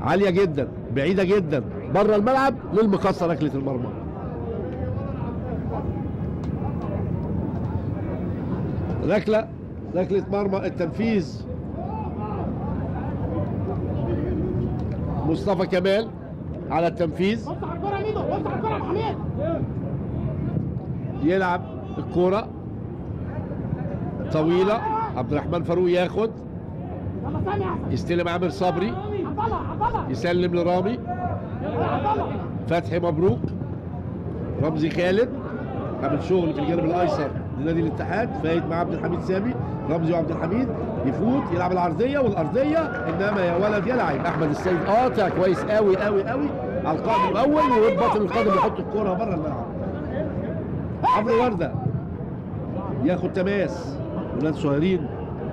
عالية جدا بعيدة جدا بره الملعب للمقاصه، ركلة المرمى. ركلة مرمى، التنفيذ مصطفى كمال على التنفيذ. بص على الكرة يا ميدو، بص على الكرة يا ابو حميد. يلعب الكرة طويلة، عبد الرحمن فاروق ياخد، يستلم عامر صبري، يسلم لرامي فتحي مبروك، رمزي خالد عامل شغل في الجانب الايسر لنادي الاتحاد، فايت مع عبد الحميد سامي، رمزي وعبد الحميد يفوت يلعب العرضية والارضيه، انما يا ولد يا لعيب احمد السيد قاطع كويس قوي قوي قوي على القائم الاول، وباطن القدم يحط الكورة بره الملعب. عمرو ورده ياخد تماس، ولاد صغيرين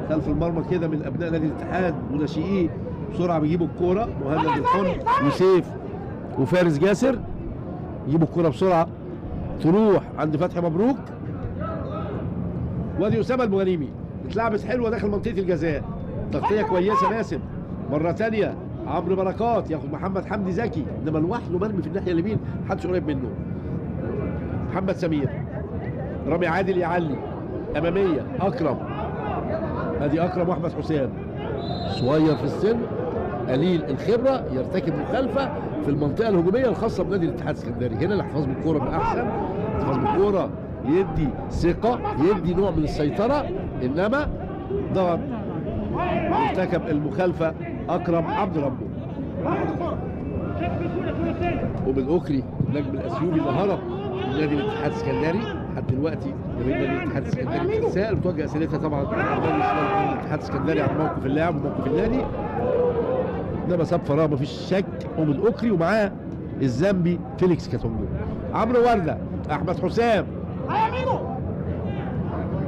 خلف المرمى كده من ابناء نادي الاتحاد وناشئيه بسرعة بيجيبوا الكورة، مهند الحن وسيف وفارس جاسر يجيبوا الكورة بسرعة، تروح عند فتحي مبروك، وادي اسامة البوغانيمي، اتلعبت حلوة داخل منطقة الجزاء، تغطيه كويسة باسم، مرة ثانية عمرو بركات ياخد محمد حمدي زكي، انما لوحده مرمي في الناحية اليمين محدش قريب منه. محمد سمير، رامي عادل يعلي امامية، اكرم، ادي اكرم واحمد حسام، صغير في السن قليل الخبرة، يرتكب مخالفة في المنطقة الهجومية الخاصة بنادي الاتحاد السكندري. هنا الاحتفاظ بالكورة من احسن، الاحتفاظ بالكورة يدي ثقة، يدي نوع من السيطرة، انما ضغط، ارتكب المخالفة اكرم عبد ربه. ومن اوكري النجم الاثيوبي اللي هرب من نادي الاتحاد السكندري لحد دلوقتي، جماهير نادي الاتحاد السكندري بتتساءل وتوجه اسئلتها طبعا لنادي الاتحاد السكندري عن موقف اللاعب وموقف النادي، انما ساب فراغ مفيش شك. ومن اوكري ومعاه الزامبي فيليكس كاتونجو. عمرو ورده، احمد حسام،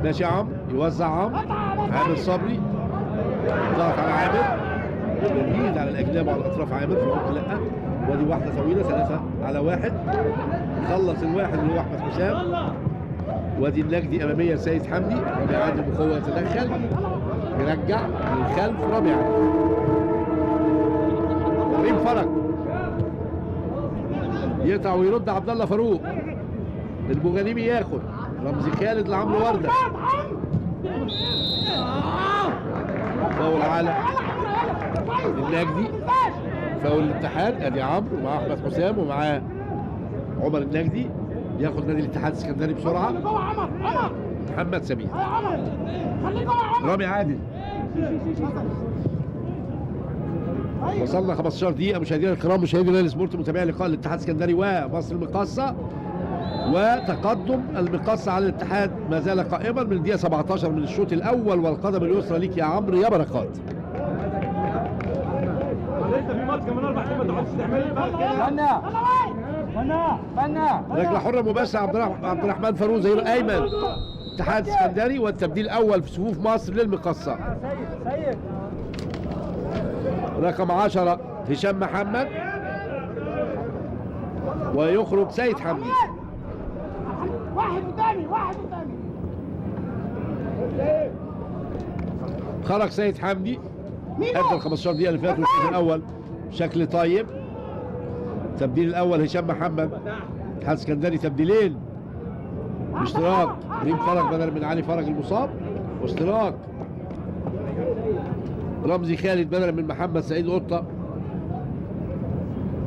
ماشي يا عمرو، يوزع عمرو، عامر صبري ضغط على عامر، جديد على الاجناب وعلى الاطراف عامر في العمق، لا وادي واحدة طويلة 3-1، خلص الواحد اللي هو احمد حسام، وادي النجدي امامية لسيد حمدي، رامي عادل بقوة يتدخل، يرجع للخلف رامي عادل، ريم فرج يقطع ويرد عبد الله فاروق، البوغانيمي ياخد، رمزي خالد لعمرو ورده، فاول على النجدي، فاول الاتحاد، ادي عمرو ومعاه احمد حسام ومعاه عمر النجدي، ياخد نادي الاتحاد السكندري بسرعة، محمد سمير، رامي عادل. وصلنا 15 دقيقة مشاهدينا الكرام، مشاهدي نايل سبورت، متابعي لقاء الاتحاد السكندري ومصر المقاصة، وتقدم المقاصة على الاتحاد ما زال قائما من الدقيقة 17 من الشوط الأول، والقدم اليسرى ليك يا عمرو يا بركات. لسه في ماتش كمان 4 ايام ما تقعدش تعمل ركلة حرة مباشرة عبد الرحمن فاروق زهير أيمن، اتحاد السكندري، والتبديل الأول في صفوف مصر للمقاصة. رقم 10 هشام محمد، ويخرج سيد حمدي. واحد قدامي، واحد قدامي. خرج سيد حمدي ادى ال 15 دقيقة اللي فاتوا الشوط الأول بشكل طيب. التبديل الأول هشام محمد، الاتحاد السكندري تبديلين باشتراك ريم فرج بدل من علي فرج المصاب، واشتراك رمزي خالد بدلا من محمد سعيد قطة.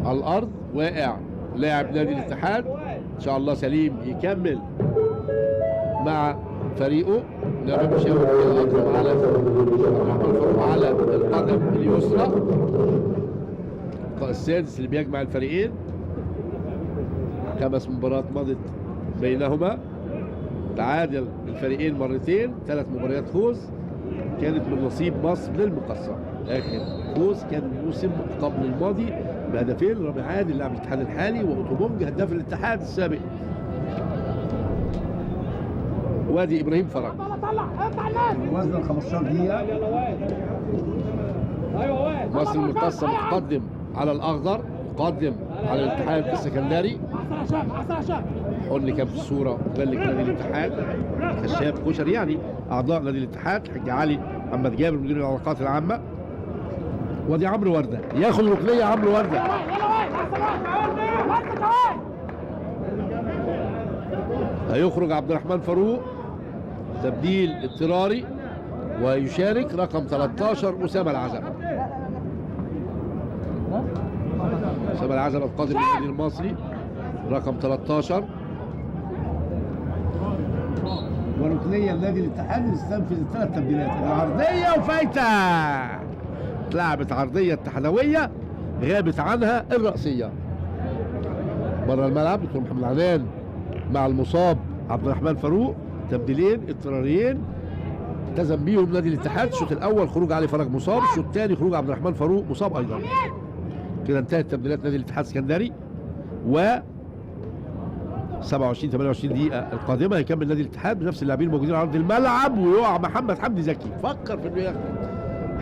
على الأرض واقع لاعب نادي الاتحاد، إن شاء الله سليم يكمل مع فريقه. نعم مش أكرم على الفاروق على القدم اليسرى، السادس اللي بيجمع الفريقين، 5 مباريات مضت بينهما، تعادل الفريقين مرتين، 3 مباريات فوز كانت من نصيب مصر للمقاصة. اخر فوز كان الموسم قبل الماضي بهدفين رامي عادل لاعب الاتحاد الحالي، واوتوبونج هداف الاتحاد السابق، وادي ابراهيم فرج. وزن 15 دقيقة. مصر المقاصة متقدم على الاخضر، متقدم على الاتحاد السكندري. حن كان في الصورة مدلك نادي الاتحاد، خشاب كشري يعني اعضاء نادي الاتحاد، الحاج علي محمد جابر مدير العلاقات العامة، وادي عمرو ورده ياخد ركنيه، عمرو ورده هيخرج عبد الرحمن فاروق، تبديل اضطراري، ويشارك رقم 13 اسامة العزب. اسامة العزب القادم من النادي المصري رقم 13. وركنيه لنادي الاتحاد يستنفذ الثلاث تبديلات. العرضية وفايته، اتلعبت عرضية اتحادويه غابت عنها الرأسية. بره الملعب دكتور محمد عنان مع المصاب عبد الرحمن فاروق، تبديلين اضطراريين التزم بيهم نادي الاتحاد. الشوط الاول خروج علي فرج مصاب، الشوط الثاني خروج عبد الرحمن فاروق مصاب ايضا. كده انتهت تبديلات نادي الاتحاد السكندري، و 27 28 دقيقة القادمة هيكمل نادي الاتحاد بنفس اللاعبين الموجودين على أرض الملعب. ويقع محمد حمدي زكي، فكر في انه ياخد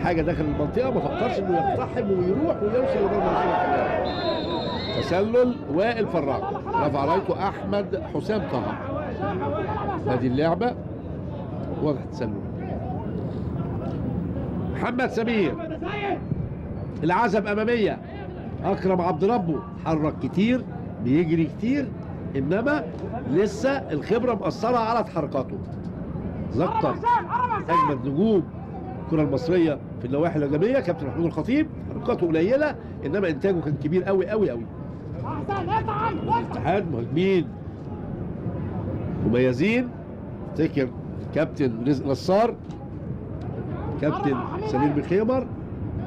حاجة داخل المنطقة، ما فكرش انه يقتحم ويروح ويوصل لمرمى مصطفى. تسلل وائل فراج، رفع رايته أحمد حسام طه. هذه اللعبة واضح التسلل. محمد سمير العزب أمامية، أكرم عبد ربه اتحرك كتير، بيجري كتير، انما لسه الخبرة مأثره على تحركاته. ذكر اجمد نجوم الكره المصرية في النواحي الهجومية كابتن محمود الخطيب، حركاته قليله انما انتاجه كان كبير قوي قوي قوي. الاتحاد مهاجمين مميزين، افتكر كابتن رزق نصار، كابتن سمير بخيمر،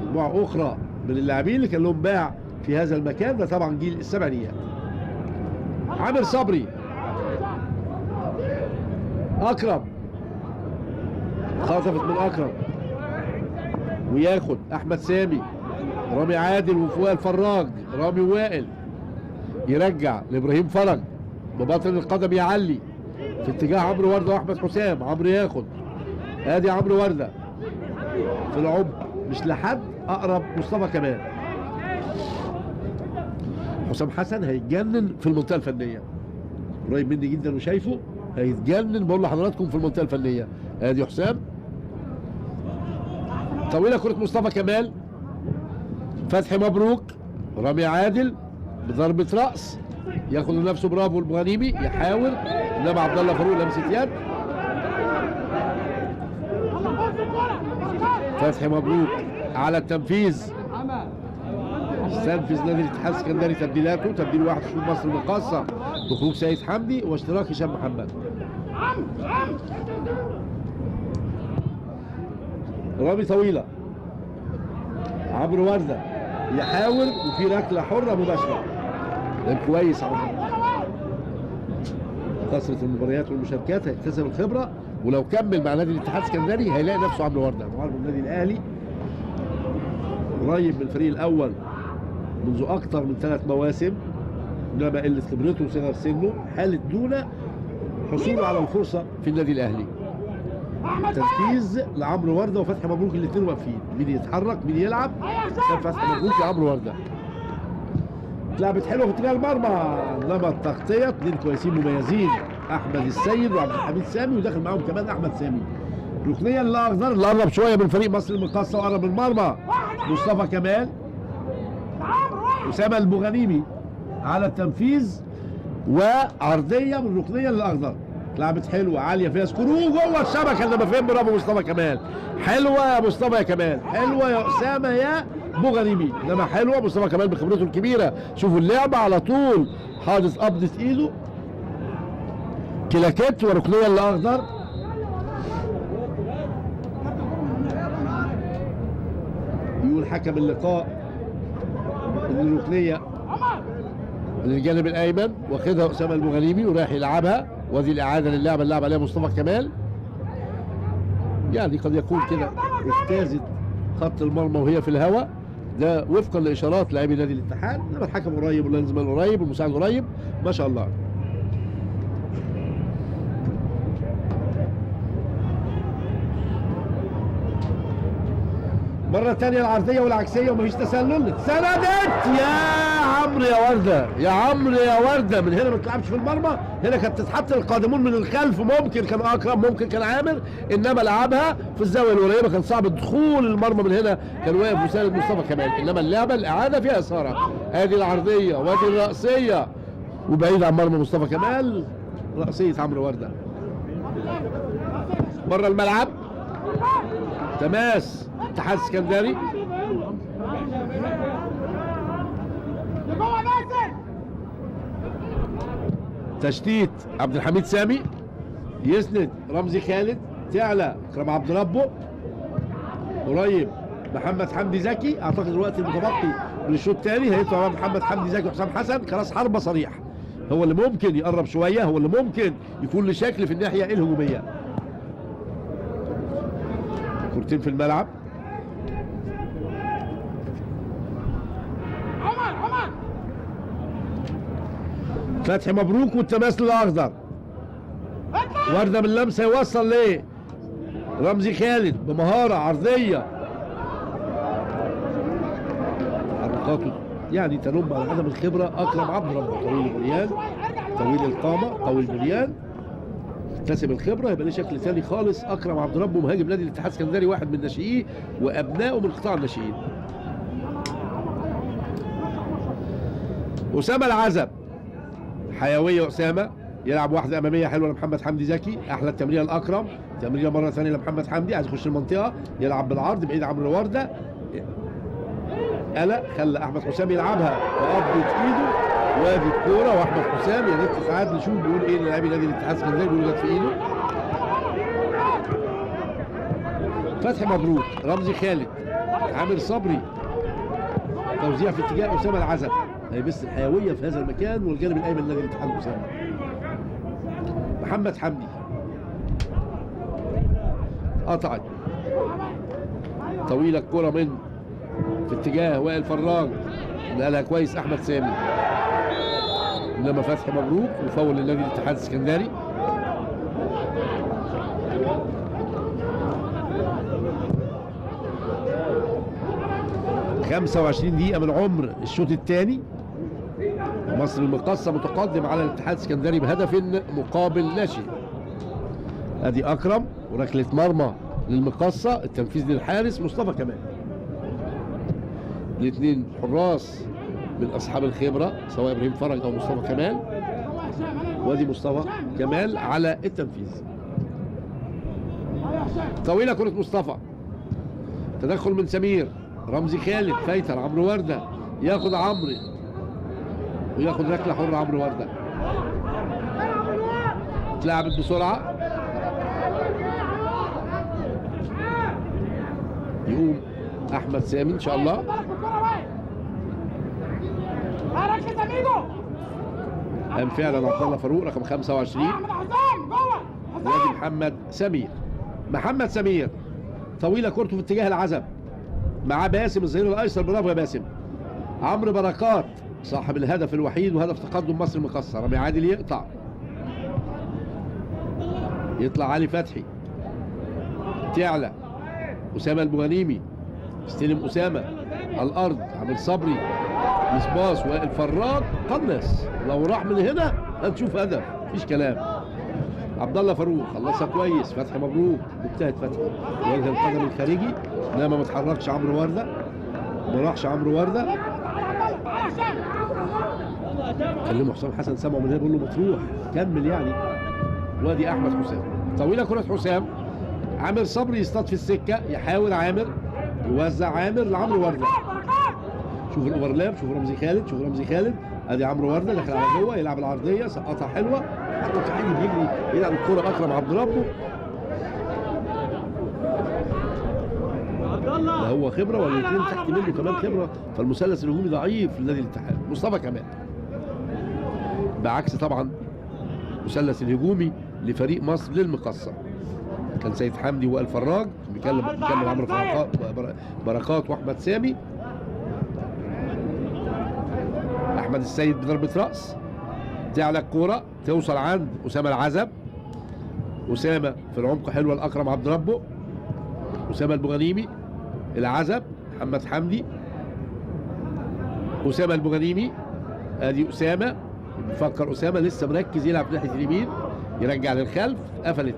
مجموعة اخرى من اللاعبين اللي كان لهم باع في هذا المكان، ده طبعا جيل السبعينيات. عامر صبري، اكرم، خطفت من اكرم وياخد احمد سامي، رامي عادل وفؤاد فراج، رامي وائل يرجع لابراهيم فرج بباطن القدم، يعلي في اتجاه عمرو ورده واحمد حسام. عمرو ياخد، ادي عمرو ورده في العمق مش لحد اقرب مصطفى كمال. حسام حسن هيتجنن في المنطقة الفنية، قريب مني جدا وشايفه هيتجنن، بقول لحضراتكم في المنطقة الفنية. ادي حسام، طويلة كره مصطفى كمال، فتحي مبروك، رامي عادل بضربه راس ياخد لنفسه، برافو البغانيمي يحاول، انما عبد الله فاروق لمسه يد. فتحي مبروك على التنفيذ، استنفذ نادي الاتحاد السكندري تبديلاته، تبديل واحد في مصر المقاصه بخروج سيد حمدي واشتراك هشام محمد. رامي طويلة، عمرو ورده يحاول، وفي ركلة حره مباشرة. لعب كويس عمرو، كثرة المباريات والمشاركات هيكتسب الخبرة، ولو كمل مع نادي الاتحاد السكندري هيلاقي نفسه عمرو ورده. معارض النادي الاهلي قريب من الفريق الاول منذ اكثر من 3 مواسم، انما قلة خبرته وصغر سنة حالت دون حصوله على الفرصة في النادي الاهلي. تنفيذ لعمرو ورده وفتحي مبروك، الاثنين واقفين، مين يتحرك مين يلعب. كان فتحي مبروك لعمرو ورده، اتلعبت حلوة في اتجاه المرمى، انما التغطية اثنين كويسين مميزين، احمد السيد وعبد الحميد سامي، وداخل معاهم كمان احمد سامي. ركنيه الاخضر اللي قرب شوية من فريق مصر المقاصه وقرب من المرمى مصطفى كمال. اسامة البوغانيمي على التنفيذ، وعرضيه من ركنيه للاخضر، لعبت حلوة عالية فيها سكرو جوه الشبكة، انما فين؟ برافو مصطفى كمال، حلوة يا مصطفى يا كمال، حلوة يا اسامة يا بوغانيمي، انما حلوة مصطفى كمال بخبرته الكبيرة. شوفوا اللعبة على طول حاطط قبضه ايده، كلاكيت وركنيه للاخضر. يقول حكم اللقاء ان الركنيه للجانب الايمن واخدها اسامة البوغانيمي ورايح يلعبها، وادي الاعادة للعبة اللي لعب عليها مصطفى كمال. يعني قد يكون كده اجتازت خط المرمى وهي في الهواء، ده وفقا لاشارات لاعبي نادي الاتحاد، انما الحكم قريب واللانزمان قريب والمساعد قريب، ما شاء الله. مرة تانية العرضية والعكسية ومفيش تسلل، اتسندت يا عمرو يا وردة، يا عمرو يا وردة، من هنا ما تلعبش في المرمى، هنا كانت تتحط القادمون من الخلف، ممكن كان أكرم ممكن كان عامر، إنما لعبها في الزاوية القريبة، كان صعب دخول المرمى من هنا، كان واقف مساند مصطفى كمال، إنما اللعبة الإعادة فيها إثارة. آدي العرضية وآدي الرأسية وبعيد عن مرمى مصطفى كمال، رأسية عمرو وردة. بره الملعب تماس اتحاد اسكندري. تشتيت عبد الحميد سامي، يسند رمزي خالد، تعلى اكرم عبد ربه، قريب محمد حمدي زكي. اعتقد الوقت المتبقي من الشوط الثاني هيطلع محمد حمدي زكي وحسام حسن كراس حربه صريح، هو اللي ممكن يقرب شوية، هو اللي ممكن يكون له شكل في الناحية الهجومية. كورتين في الملعب. عمر عمر فتحي مبروك والتماس للاخضر. ورده باللمسه يوصل ليه رمزي خالد بمهارة عرضية، حركاته يعني تنم على عدم الخبرة. اكرم عبد ربه طويل البنيان، طويل القامة، قوي البنيان، اكتسب الخبرة، يبقى ليه شكل ثاني خالص. اكرم عبد ربه مهاجم نادي الاتحاد السكندري، واحد من ناشئيه وابنائه من قطاع الناشئين. اسامة العزب، حيوية اسامة، يلعب واحدة امامية حلوة لمحمد حمدي زكي، احلى التمريره لاكرم، تمريره مرة ثانية لمحمد حمدي، عايز يخش المنطقة، يلعب بالعرض بعيد عمرو ورده، قلق، خلى احمد حسام يلعبها بقبضه ايده، وادي الكورة واحمد حسام. يا ريت ساعات نشوف بيقول ايه للاعبي نادي الاتحاد السكندري، بيقولوا جت في ايده. فتحي مبروك، رمزي خالد، عامر صبري، توزيع في اتجاه اسامة العزب، هيبث الحيوية في هذا المكان والجانب الايمن لنادي الاتحاد اسامة. محمد حمدي قطعت طويلة الكره من في اتجاه وائل فراج، نقلها كويس احمد سامي، انما فتحي مبروك وفاول لنادي الاتحاد السكندري. 25 دقيقة من عمر الشوط الثاني، مصر المقاصة متقدم على الاتحاد السكندري بهدف مقابل لا شيء. ادي اكرم وركلة مرمى للمقاصة، التنفيذ للحارس مصطفى كمال. الاثنين حراس من اصحاب الخبرة سواء ابراهيم فرج او مصطفى كمال، وادي مصطفى كمال على التنفيذ. طويلة كرة مصطفى، تدخل من سمير، رمزي خالد فايتر، عمرو وردة ياخد عمرو وياخد ركلة حرة. عمرو وردة اتلعبت بسرعة، يقوم احمد سامي ان شاء الله. قام فعلا عبد الله فاروق رقم 25، وادي محمد سمير. محمد سمير طويلة كورته في اتجاه العزب، مع باسم الظهير الايسر، برافو يا باسم. عمرو بركات صاحب الهدف الوحيد وهدف تقدم مصر المقاصة. رامي عادل يقطع، يطلع علي فتحي، تعلى اسامة البغنيمي، استلم اسامة على الارض، عامل صبري مسباص، وائل فراج قنص، لو راح من هنا هنشوف هدف، مفيش كلام. عبد الله فاروق خلصها كويس، فتحي مبروك، مجتهد فتحي، وجه القدم الخارجي، انما ما اتحركش عمرو ورده، ما راحش عمرو ورده. كلمة حسام حسن، سامعه من هنا بيقول له مطروح كمل يعني. وادي احمد حسام، طويلة كره حسام، عامر صبري يصطاد في السكة، يحاول عامر، يوزع عامر لعمرو ورده. شوف ال overlap، شوف رمزي خالد، شوف رمزي خالد، ادي عمرو ورده دخل على جوه، يلعب العرضية، سقطها حلوة، حرك بيجري يلعب الكره اكرم عبد ربه. لا هو خبره ولا الاثنين تحت منه كمان خبره، فالمثلث الهجومي ضعيف لنادي الاتحاد. مصطفى كمال بعكس طبعا المثلث الهجومي لفريق مصر للمقصه، كان سيد حمدي وائل فراج بيكلم عمرو بركات واحمد سامي. احمد السيد بضربه راس، تعلى الكورة توصل عند اسامة العزب، اسامة في العمق حلوة لاكرم عبد ربه، اسامة البغنيمي، العزب، محمد حمدي، اسامة البغنيمي، ادي اسامة بيفكر، اسامة لسه مركز يلعب ناحية اليمين، يرجع للخلف، قفلت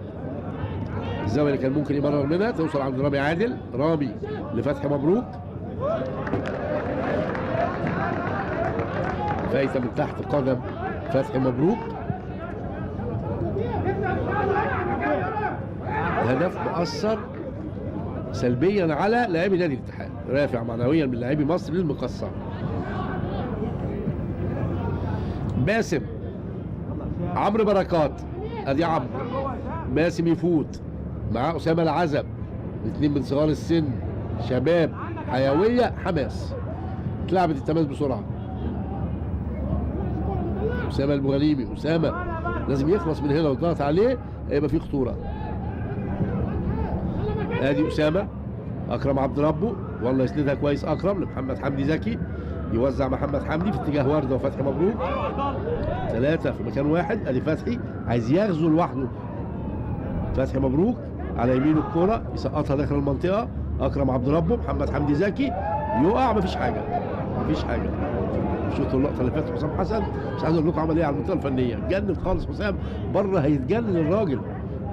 الزاوية اللي كان ممكن يمرر منها، توصل عند رامي عادل، رامي لفتحي مبروك، فايته من تحت قدم فتحي مبروك. هدف مؤثر سلبيا على لاعبي نادي الاتحاد، رافع معنويا من لاعبي مصر للمقصه. باسم عمرو بركات، ادي عمرو، باسم يفوت مع اسامة العزب، الاثنين من صغار السن، شباب، حيوية، حماس. اتلعبت التماس بسرعة. اسامة البوغانيمي، اسامة لازم يخلص من هنا، وضغط عليه هيبقى في خطورة. ادي اسامة، اكرم عبد ربه، والله يسندها كويس اكرم لمحمد حمدي زكي، يوزع محمد حمدي في اتجاه ورده وفتحي مبروك، 3 في مكان واحد. ادي فتحي عايز يغزو لوحده، فتحي مبروك على يمينه الكورة يسقطها داخل المنطقة، اكرم عبد ربه، محمد حمدي زكي يقع، مفيش حاجة، مفيش حاجة. شفتوا اللقطة اللي فاتت حسام حسن، مش عايز اقول لكم عمل ايه على المنطقة الفنية، اتجنن خالص حسام بره، هيتجنن الراجل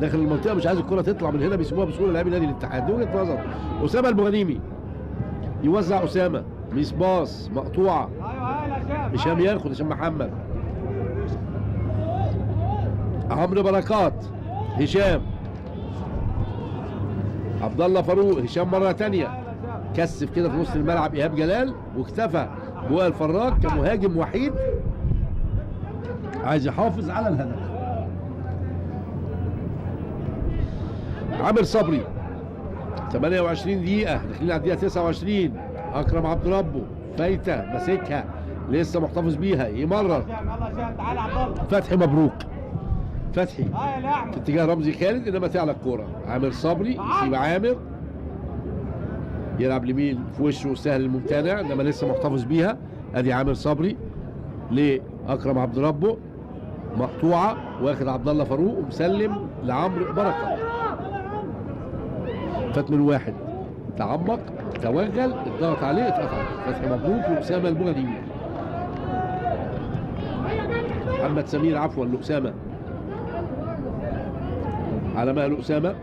داخل المنطقة، مش عايز الكره تطلع من هنا، بيسيبوها بسهولة لاعبي نادي الاتحاد. دي وجهه نظر. اسامة البوغانيمي يوزع، اسامة miss pass مقطوعة، هشام ياخد، هشام محمد، عمرو بركات، هشام، عبد الله فاروق، هشام مرة ثانية، كثف كده في نص الملعب ايهاب جلال، واكتفى بوائل فراج كمهاجم وحيد عايز يحافظ على الهدف. عامر صبري، 28 دقيقة، داخلين على الدقيقة 29. أكرم عبد ربه فايتة، ماسكها لسه محتفظ بيها، يمرر فتحي مبروك، فتحي في اتجاه رمزي خالد، إنما تعلى الكورة. عامر صبري يسيب عامر، يلعب لمين في وشه سهل الممتنع، إنما لسه محتفظ بيها. أدي عامر صبري لأكرم عبد ربه، مقطوعة، واخد عبد الله فاروق ومسلم لعمرو بركة. فات من واحد، تعمق، توغل، الضغط عليه، اتقطع. فتحي مبروك واسامة البوغانيمي، محمد سمير عفوا لاسامة، على مهله اسامة،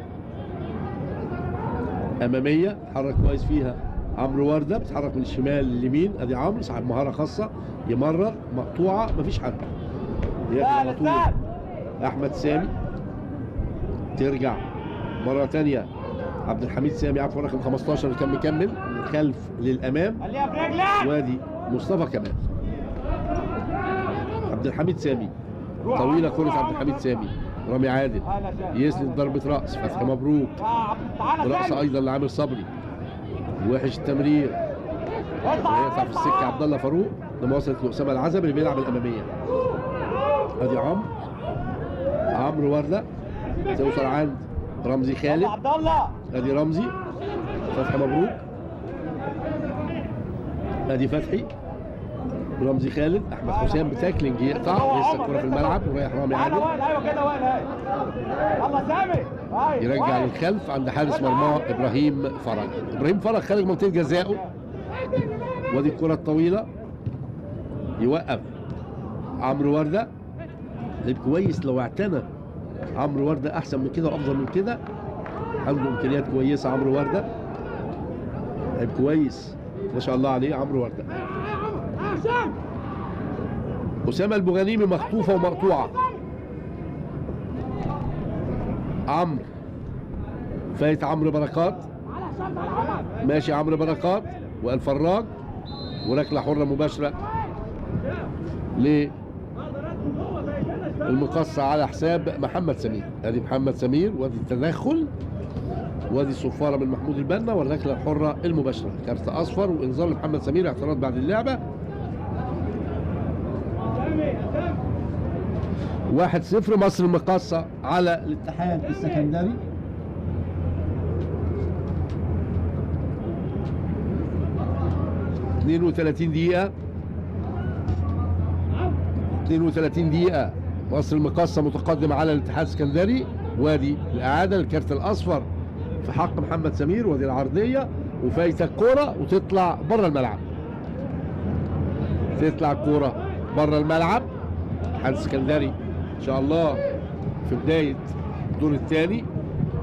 امامية، اتحرك كويس فيها عمرو ورده، بيتحرك من الشمال لليمين. ادي عمرو صاحب مهارة خاصة، يمرر، مقطوعة، مفيش حد ياخد على طول. احمد سامي، ترجع مرة ثانية عبد الحميد سامي عفوا رقم 15 اللي كان مكمل من الخلف للامام، وادي مصطفى كمال. عبد الحميد سامي، طويلة كره عبد الحميد سامي، رامي عادل يسند ضربه راس، فتحي مبروك راس ايضا لعامر صبري، وحش التمرير، هيقطع في السكة عبد الله فاروق لما وصلت لاسامة العزب اللي بيلعب الامامية. ادي عمرو، عمرو ورده توصل عند رمزي خالد، عبد الله، ادي رمزي، فتحي مبروك، ادي فتحي، رمزي خالد، احمد حسام ب tackling يقطع، لسه الكره في الملعب ورايح رامي عادل. ايوه كده وائل، هاي يلا سامي، يرجع للخلف عند حارس مرماه ابراهيم فرج. ابراهيم فرج خارج منطقة جزائه، وادي الكره الطويلة، يوقف عمرو ورده. لعيب كويس لو اعتنى عمرو ورده احسن من كده وافضل من كده، عنده امكانيات كويسة عمرو ورده، لعيب كويس ما شاء الله عليه عمرو ورده. اسامة البوغانيمي مخطوفه ومقطوعه، عمرو فايت، عمرو بركات، ماشي عمرو بركات والفراج، وركله حره مباشرة ل المقصة على حساب محمد سمير. ادي محمد سمير، وادي التدخل، وادي الصفاره من محمود البنا، والركله الحرة المباشرة، كارت اصفر وانذار لمحمد سمير، اعتراض بعد اللعبة. 1-0 مصر المقاصه على الاتحاد السكندري. 32 دقيقة، 32 دقيقة، مصر المقاصة متقدمة على الاتحاد السكندري. وادي الإعادة، الكارت الأصفر في حق محمد سمير، وادي العرضية وفايتة الكورة وتطلع بره الملعب، تطلع الكورة بره الملعب. الاتحاد السكندري إن شاء الله في بداية الدور الثاني،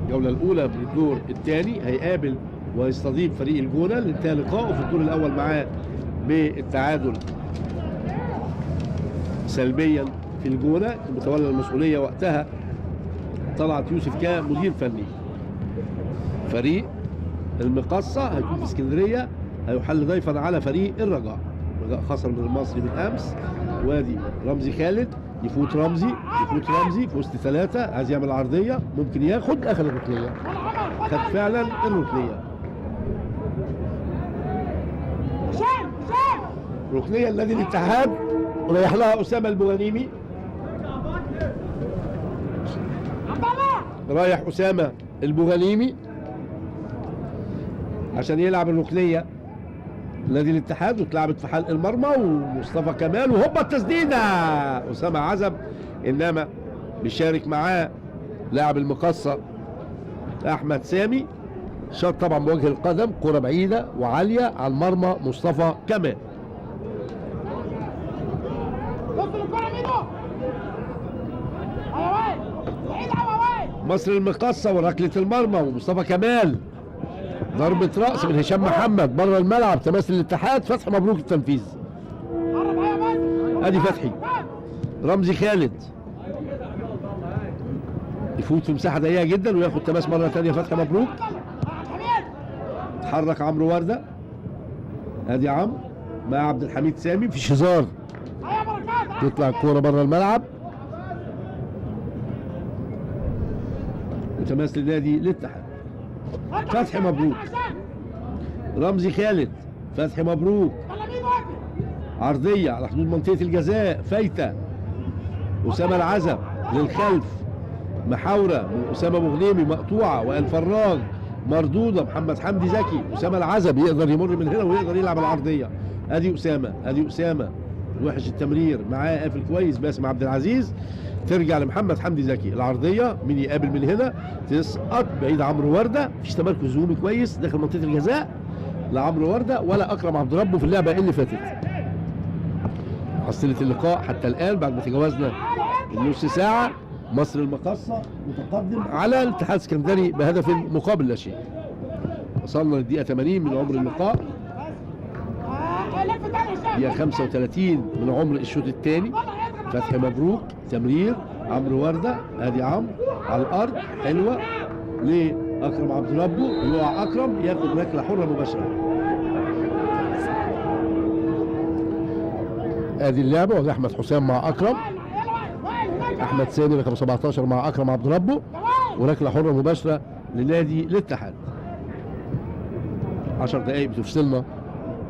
الجولة الأولى من الدور الثاني، هيقابل ويستضيف فريق الجونة اللي انتهى لقائه في الدور الأول معاه بالتعادل سلبيا في الجونة. متولى المسؤولية وقتها طلعت يوسف كمدير فني. فريق المقصة هيكون في اسكندرية، هيحل ضيفا على فريق الرجاء. الرجاء خسر من المصري بالأمس. وادي رمزي خالد يفوت رمزي، يفوت رمزي في وسط 3، عايز يعمل عرضية، ممكن ياخد، اخذ الركنيه، خد فعلا الركنيه. ركنيه النادي الاتحاد ريح لها اسامه البوغانيمي، رايح اسامه البوغانيمي عشان يلعب الركنيه نادي الاتحاد، واتلعبت في حلق المرمى ومصطفى كمال، وهوبا التسديده اسامه عزب، انما بيشارك معاه لاعب المقصه احمد سامي، شاط طبعا بوجه القدم، كره بعيدة وعاليه على المرمى مصطفى كمال. مصر المقصه وركله المرمى ومصطفى كمال، ضربة رأس من هشام محمد بره الملعب، تماس الاتحاد، فتحي مبروك التنفيذ. ادي فتحي، رمزي خالد يفوت في مساحة ضيقة جدا وياخد تماس مرة ثانية، فتحي مبروك. اتحرك عمرو وردة، ادي عمرو مع عبد الحميد سامي، مفيش هزار، تطلع الكورة بره الملعب وتماس لنادي الاتحاد. فتحي مبروك، رمزي خالد، فتحي مبروك، عرضية على حدود منطقة الجزاء فايتة، أسامة العزب للخلف، محاورة من أسامة مغنيمي مقطوعة، وائل فراج مردودة، محمد حمدي زكي، أسامة العزب يقدر يمر من هنا ويقدر يلعب العرضية، أدي أسامة، أدي أسامة، وحش التمرير معاه قافل كويس باسم عبد العزيز، ترجع لمحمد حمدي زكي، العرضية مين يقابل من هنا، تسقط بعيد عمرو ورده، مفيش تمركز هجومي كويس داخل منطقة الجزاء لا عمرو ورده ولا اكرم عبد ربه في اللعبة اللي فاتت. حصيله اللقاء حتى الان بعد ما تجاوزنا النص ساعة، مصر المقاصه متقدم على الاتحاد السكندري بهدف مقابل لا شيء. وصلنا للدقيقه 80 من عمر اللقاء، دقيقة 35 من عمر الشوط الثاني. فتحي مبروك، تمرير عمرو ورده، ادي عمرو على الارض حلوة لاكرم عبد ربه، يقع اكرم ياخد ركلة حره مباشرة. ادي اللعبة، وادي احمد حسام مع اكرم، احمد سامي رقم 17 مع اكرم عبد ربه، وركله حره مباشرة لنادي الاتحاد. 10 دقائق بتفصلنا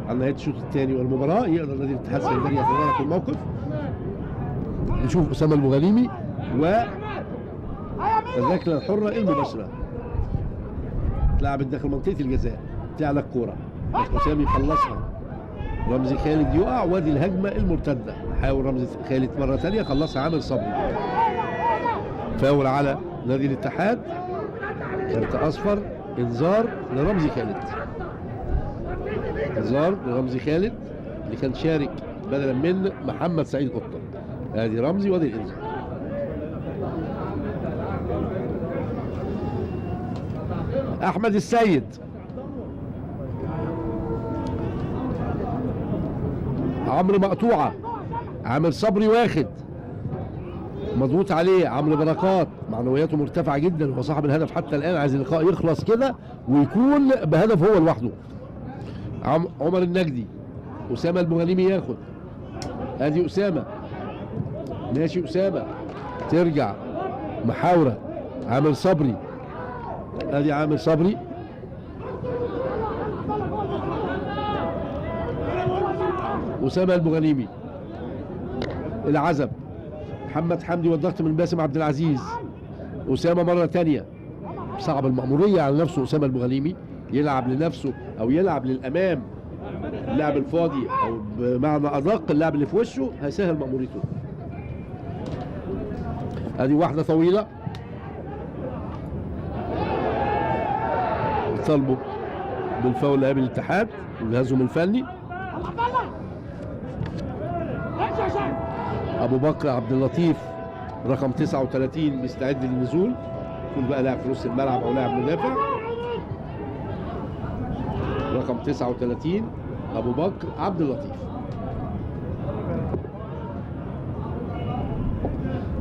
عن نهاية الشوط الثاني والمباراة، يقدر نادي الاتحاد السكندري يتدارك الموقف. نشوف اسامه البوغانيمي والركله الحرة المباشرة، اتلعبت داخل منطقة الجزاء، تعلى الكورة، حسام يخلصها، رمزي خالد يقع، وادي الهجمة المرتدة، حاول رمزي خالد مرة ثانية، خلصها عامر صبري. فاول على نادي الاتحاد، كارت اصفر، انذار لرمزي خالد، انذار لرمزي خالد اللي كان شارك بدلا من محمد سعيد قطة. ادي رمزي وادي الانذار. احمد السيد، عمرو مقطوعة، عامر صبري واخد مضغوط عليه، عمرو بركات معنوياته مرتفعة جدا، هو صاحب الهدف حتى الان، عايز اللقاء يخلص كده ويكون بهدف هو لوحده. عمر النجدي، اسامه البوغانيمي ياخد، ادي اسامة، ماشي اسامة، ترجع محاوره عامر صبري، ادي عامر صبري، اسامه البوغانيمي، العزب، محمد حمدي والضغط من باسم عبد العزيز، اسامة مرة ثانية، صعب المأموريه على نفسه اسامه البوغانيمي، يلعب لنفسه او يلعب للامام، اللاعب الفاضي او بمعنى ادق اللاعب اللي في وشه هيسهل مأموريته. ادي واحدة طويلة، طالبوا بالفاول لاعب الاتحاد وجهازهم الفني. ابو بكر عبد اللطيف رقم 39 بيستعد للنزول، يكون بقى لاعب في نص الملعب او لاعب مدافع. رقم 39 ابو بكر عبد اللطيف.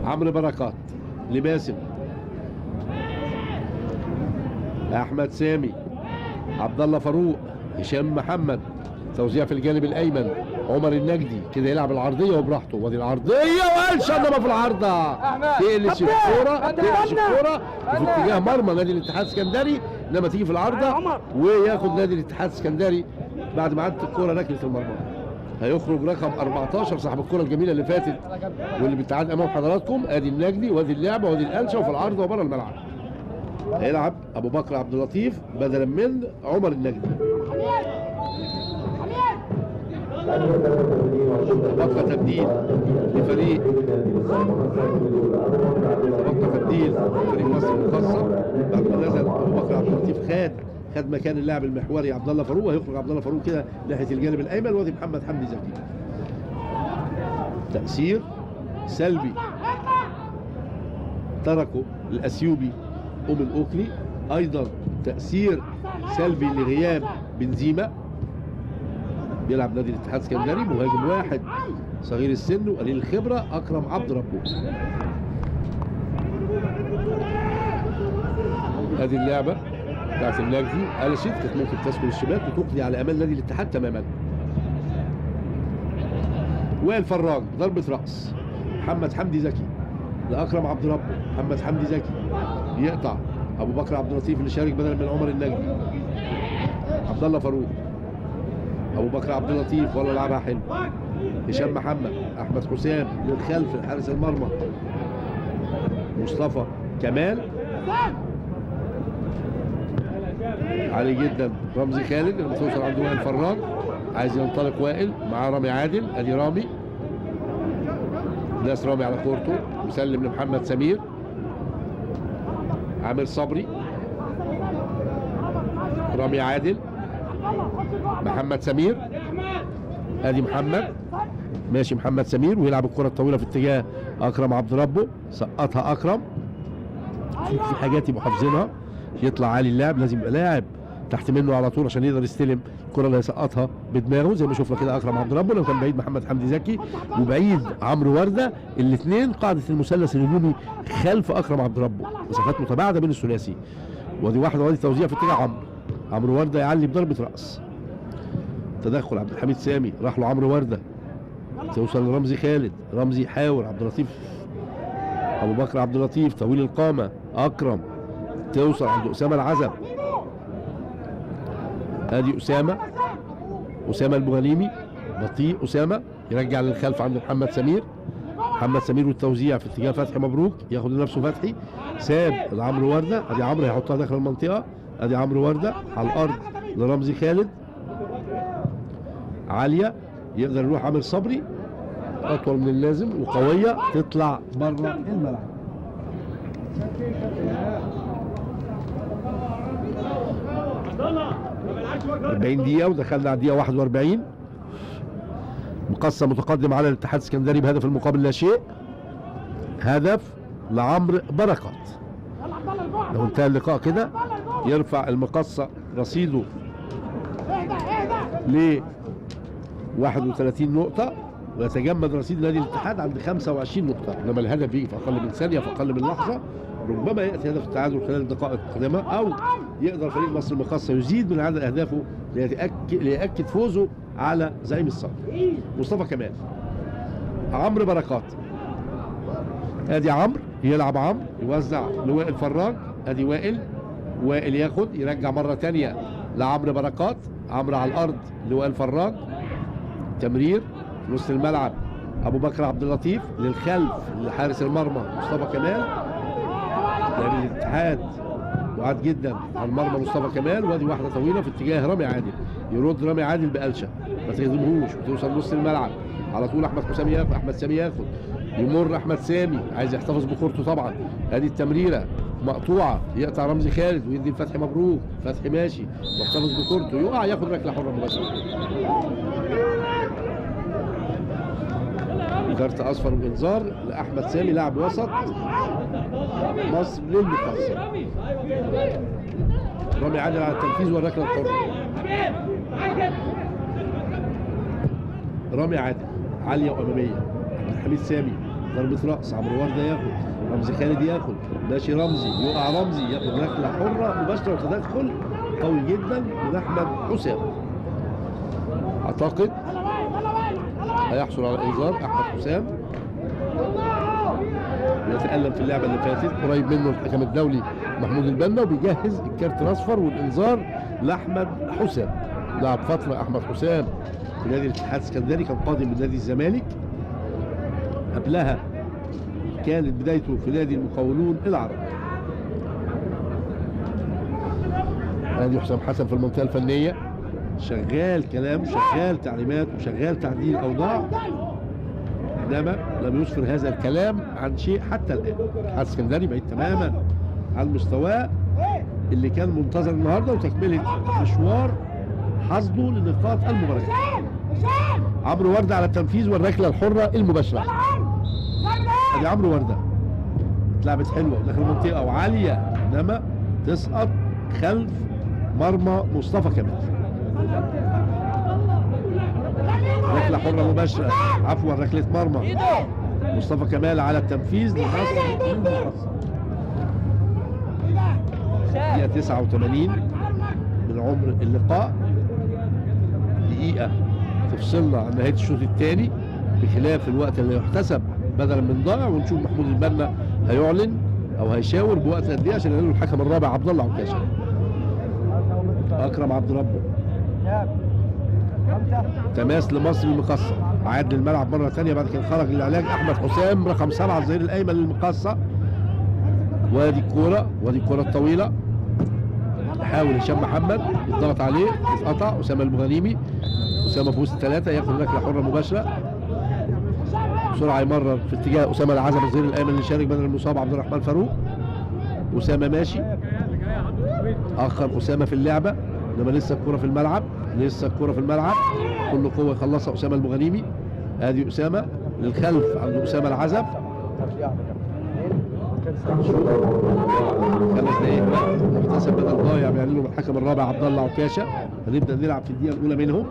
عمرو بركات لباسم، احمد سامي، عبد الله فاروق، هشام محمد، توزيع في الجانب الايمن، عمر النجدي كده يلعب العرضية وبراحته، وادي العرضية وقلشه انما في العارضة تقلش الكورة، تقلش الكورة في اتجاه مرمى نادي الاتحاد السكندري، انما تيجي في العارضة وياخد نادي الاتحاد السكندري بعد ما عدت الكورة ركلة المرمى. هيخرج رقم 14 صاحب الكره الجميلة اللي فاتت واللي بتعاد امام حضراتكم. ادي النجدي وادي اللعبة وادي القلشه وفي العارضة وبره الملعب. هيلعب ابو بكر عبد اللطيف بدلا من عمر النجدي. تبقى تبديل لفريق، تبقى تبديل لفريق مصر المقاصه بعد ما نزل ابو بكر عبد اللطيف، خد مكان اللاعب المحوري عبد الله فاروق، وهيخرج عبد الله فاروق كده ناحية الجانب الايمن، وادي محمد حمدي زكي. تأثير سلبي تركه الاثيوبي اومن اوكلي، ايضا تأثير سلبي لغياب بنزيما. بيلعب نادي الاتحاد السكندري مهاجم واحد صغير السن وقليل الخبرة اكرم عبد ربه. ادي اللعبة بتاعت النجدي، قلشت كانت ممكن تسكن الشباك وتقضي على امال نادي الاتحاد تماما. وائل فراج ضربه راس، محمد حمدي زكي لاكرم عبد ربه، محمد حمدي زكي يقطع ابو بكر عبد اللطيف اللي شارك بدلا من عمر النجدي. عبد الله فاروق، ابو بكر عبد اللطيف ولا لعبها حلو، هشام محمد، احمد حسام للخلف لحارس المرمى مصطفى كمال، عالي جدا رمزي خالد لما توصل عند وائل فراج، عايز ينطلق وائل مع رامي عادل، ادي رامي داس رامي على كورته وسلم لمحمد سمير، عامر صبري، رامي عادل، محمد سمير، ادي محمد ماشي، محمد سمير ويلعب الكره الطويلة في اتجاه اكرم عبد ربه، سقطها اكرم. في حاجات يبقوا حافظينها، يطلع عالي اللاعب لازم يبقى لاعب تحت منه على طول عشان يقدر يستلم الكره اللي هيسقطها بدماغه زي ما شفنا كده اكرم عبد ربه. لو كان بعيد محمد حمدي زكي وبعيد عمرو ورده، الاثنين قاعدة المثلث الهجومي خلف اكرم عبد ربه، مسافات متباعدة بين الثلاثي. وادي واحدة وادي توزيع في اتجاه عمرو، عمرو ورده يعلي بضربه راس، تدخل عبد الحميد سامي راح له عمرو ورده، توصل لرمزي خالد، رمزي يحاور عبد اللطيف، ابو بكر عبد اللطيف طويل القامة، اكرم توصل عند اسامة العزب، ادي اسامة، اسامة البوغليمي بطيء، اسامة يرجع للخلف عند محمد سمير، محمد سمير والتوزيع في اتجاه فتحي مبروك، ياخد لنفسه فتحي، ساب لعمرو ورده، ادي عمرو هيحطها داخل المنطقة، ادي عمرو ورده على الارض لرمزي خالد، عالية يقدر يروح عامر صبري اطول من اللازم وقويه تطلع بره الملعب. 40 دقيقة ودخلنا على الدقيقة 41. مقصة متقدم على الاتحاد السكندري بهدف المقابل لا شيء، هدف لعمرو بركات. لو انتهى اللقاء كده يرفع المقصة رصيده ل 31 نقطة ويتجمد رصيد نادي الاتحاد عند 25 نقطة، انما الهدف بيجي في اقل من ثانية، في اقل من لحظة، ربما ياتي هدف التعادل خلال الدقائق القادمة، او يقدر فريق مصر المقاصة يزيد من عدد اهدافه ليأكد فوزه على زعيم الصقر. مصطفى كمال، عمرو بركات، ادي عمرو يلعب، عمرو يوزع لوائل فراج، ادي وائل، وائل ياخد يرجع مرة ثانية لعمرو بركات، عمرو على الارض لوائل فراج، تمرير في نص الملعب ابو بكر عبد اللطيف للخلف لحارس المرمى مصطفى كمال، لاعب الاتحاد بعاد جدا عن مرمى مصطفى كمال، وادي واحدة طويلة في اتجاه رامي عادل، يرد رامي عادل بقلشه ما تهزمهوش وتوصل نص الملعب على طول، احمد حسام ياخد، احمد سامي ياخد، يمر احمد سامي عايز يحتفظ بكورته طبعا، ادي التمريره مقطوعة، يقطع رمزي خالد ويدي لفتحي مبروك، فتحي ماشي محتفظ بكورته، يقع ياخد ركلة حره مباشرة. كارت اصفر وانذار لاحمد سامي لاعب وسط مصر للمقاصه. رامي عادل على التنفيذ والركله الحرة. رامي عادل عالية واماميه، عبد الحميد سامي ضربه راس، عمرو ورده ياخد، رمزي خالد ياخد، ماشي رمزي، يقع رمزي ياخد ركلة حره مباشرة وتدخل قوي جدا من احمد حسام. اعتقد هيحصل على انذار احمد حسام. بيتألم في اللعبة اللي فاتت، قريب منه الحكم الدولي محمود البنا، وبيجهز الكارت الاصفر والانذار لاحمد حسام. لعب فترة احمد حسام في نادي الاتحاد السكندري، كان قادم من نادي الزمالك، قبلها كانت بدايته في نادي المقاولون العرب. ادي حسام حسن في المنطقة الفنية، شغال كلام، شغال تعليمات، وشغال تعديل اوضاع، انما لم يسفر هذا الكلام عن شيء حتى الان. الاتحاد السكندري بعيد تماما عن مستواه اللي كان منتظر النهارده، وتكمله مشوار حصده لنقاط المباريات. عمرو ورده على التنفيذ والركله الحرة المباشرة. ادي عمرو ورده، اتلعبت حلوة داخل المنطقة وعاليه، انما تسقط خلف مرمى مصطفى كمال. ركلة حره مباشرة، عفوا ركلة مرمى، مصطفى كمال على التنفيذ لمصر المقاصه. دقيقة 89 من عمر اللقاء، دقيقة تفصلنا عن نهاية الشوط الثاني بخلاف الوقت اللي يحتسب بدلا من ضائع. ونشوف محمود البنا هيعلن او هيشاور بوقت قد ايه عشان يعلن الحكم الرابع عبد الله عكاشة. اكرم عبد ربه، تماس لمصر المقصه، عاد للملعب مرة ثانية بعد كده خرج للعلاج احمد حسام رقم 7 الظهير الايمن للمقصه. وادي الكورة، وادي الكورة الطويلة، حاول هشام محمد يضغط عليه، يتقطع اسامة البغنيمي، اسامة في وسط 3 ياخد ركلة حره مباشرة بسرعة، يمرر في اتجاه اسامة العزب الظهير الايمن اللي شارك بدل المصاب عبد الرحمن فاروق. اسامة ماشي، اخر اسامة في اللعبة، انما لسه الكورة في الملعب، لسه الكورة في الملعب، كل قوة يخلصها اسامة البغنيمي. ادي اسامة للخلف عند اسامة العزب. 5 دقايق وقت محتسب بدل ضايع بيعلنوا الحكم الرابع عبد الله عكاشة. هنبدا نلعب في الدقيقة الاولى منهم،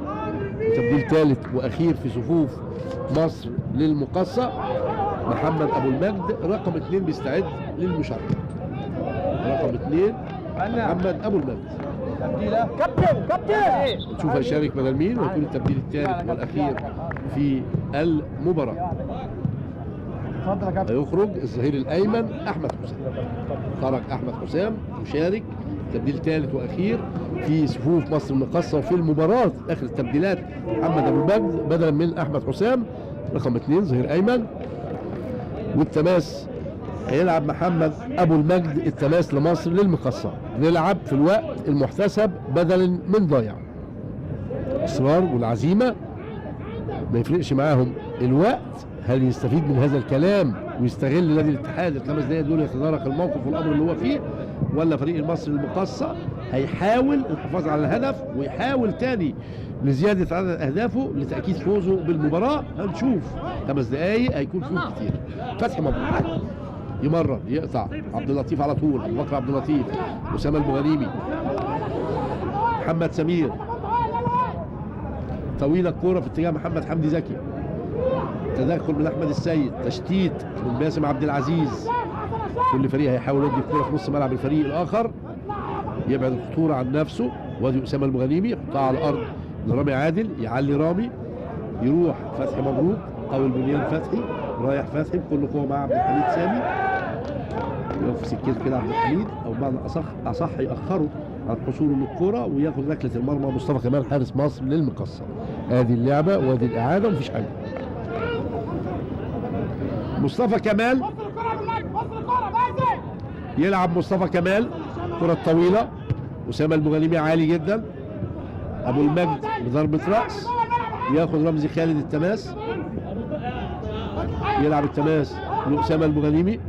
وتبديل ثالث واخير في صفوف مصر للمقصه. محمد ابو المجد رقم 2 بيستعد للمشاركة، رقم 2 محمد ابو المجد. كابتن كابتن، نشوف هيشارك بدل مين، ويكون التبديل الثالث والاخير في المباراة. هيخرج الظهير الايمن احمد حسام، خرج احمد حسام يشارك تبديل ثالث واخير في صفوف مصر المقاصه وفي المباراة. اخر التبديلات محمد ابو المجد بدلا من احمد حسام رقم 2 ظهير ايمن. والتماس هيلعب محمد ابو المجد التماس لمصر للمقاصه. نلعب في الوقت المحتسب بدلا من ضايع. اصرار والعزيمة ما يفرقش معاهم الوقت. هل يستفيد من هذا الكلام ويستغل نادي الاتحاد ال5 دقايق دول يتدارك الموقف والامر اللي هو فيه، ولا فريق المصري المقاصه هيحاول الحفاظ على الهدف ويحاول تاني لزيادة عدد اهدافه لتاكيد فوزه بالمباراة؟ هنشوف. 5 دقايق هيكون فيهم كتير. فتحي مبروك يمرر، يقطع عبد اللطيف على طول، ابو بكر عبد اللطيف، اسامة البغنيمي، محمد سمير، طويلة الكورة في اتجاه محمد حمدي زكي، تدخل من احمد السيد، تشتيت من باسم عبد العزيز. كل فريق هيحاول يدي الكورة في نص ملعب الفريق الاخر، يبعد الخطورة عن نفسه. وادي اسامة البغنيمي يحطها على الارض لرامي عادل، يعلي رامي، يروح فتحي مبروك، قوي البنيان فتحي، رايح فتحي بكل قوة مع عبد الحميد سامي، يقف في سكته كده عبد الحميد، او بمعنى اصح ياخره عن حصوله للكورة وياخد ركلة المرمى مصطفى كمال حارس مصر للمقصه. ادي اللعبة وادي الاعادة ومفيش حاجة. مصطفى كمال يلعب، مصطفى كمال الكره الطويلة، اسامة البغنيمي عالي جدا، ابو المجد بضربه راس ياخد رمزي خالد التماس، يلعب التماس لاسامة البغنيمي،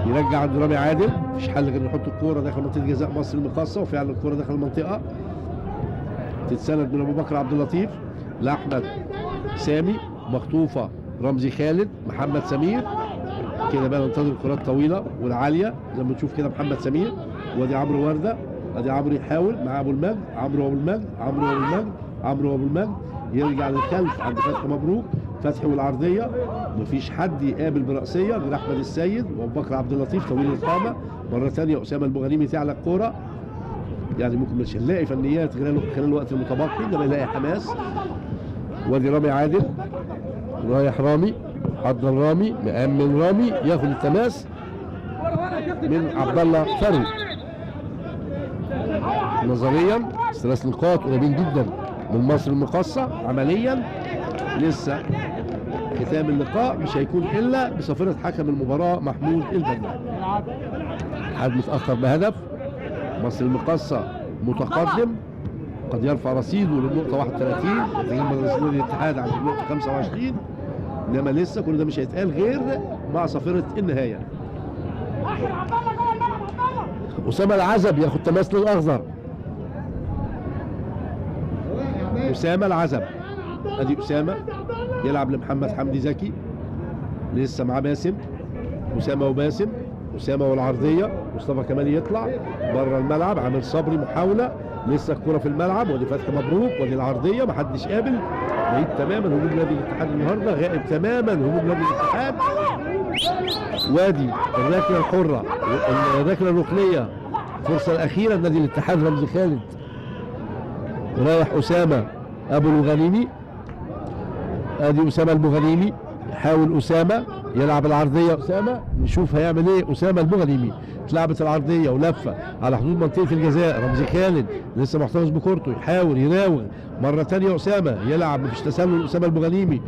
يرجع عند رامي عادل، مفيش حل غير نحط الكورة داخل منطقة جزاء مصر المقاصه، وفعلا الكورة داخل المنطقة تتسند من ابو بكر عبد اللطيف لاحمد سامي، مخطوفه رمزي خالد، محمد سمير. كده بقى ننتظر الكرات الطويلة والعاليه زي ما نشوف كده. محمد سمير، وادي عمرو ورده، ادي عمرو يحاول مع ابو المجد، عمرو ابو المجد، عمرو ابو المجد، عمرو ابو المجد، يرجع للخلف عند فتحي مبروك، فتحي والعرضيه، مفيش حد يقابل براسيه غير احمد السيد وابو بكر عبد اللطيف طويل القامة. مرة ثانية اسامة البغنيمي تعلى الكورة، يعني ممكن مش هنلاقي فنيات خلال الوقت المتبقي، انما يلاقي حماس. وادي رامي عادل، رايح رامي، حضر رامي، مأمن رامي، ياخد التماس من عبد الله فاروق. نظريا 3 نقاط قريبين جدا من مصر المقاصة، عمليا لسه ختام اللقاء مش هيكون الا بصافرة حكم المباراة محمود البنا. الاتحاد متأخر بهدف، مصر المقاصة متقدم، قد يرفع رصيده للنقطة 31، يتجمد رصيد نادي الاتحاد عند النقطة 25، انما لسه كل ده مش هيتقال غير مع صافرة النهاية. أسامة العزب ياخد تماس للأخضر. أسامة العزب، ادي أسامة يلعب لمحمد حمدي زكي، لسه مع باسم، أسامة وباسم، أسامة والعرضية، مصطفى كمال يطلع بره الملعب، عامل صبري محاولة، لسه الكرة في الملعب، ودي فتحي مبروك، ودي العرضية، محدش قابل، بعيد تماما هجوم نادي الاتحاد النهارده، غائب تماما هجوم نادي الاتحاد. وادي الركلة الحرة، الركلة الركنية، الفرصة الأخيرة لنادي الاتحاد، رمزي خالد رايح أسامة أبو الغنيمي، ادي أسامة البوغانيمي، يحاول أسامة يلعب العرضية، أسامة نشوف هيعمل ايه. أسامة البوغانيمي اتلعبت العرضية ولفة على حدود منطقة الجزاء، رمزي خالد لسه محتفظ بكورته، يحاول يراوغ مرة تانية، أسامة يلعب، مفيش تسلل، أسامة البوغانيمي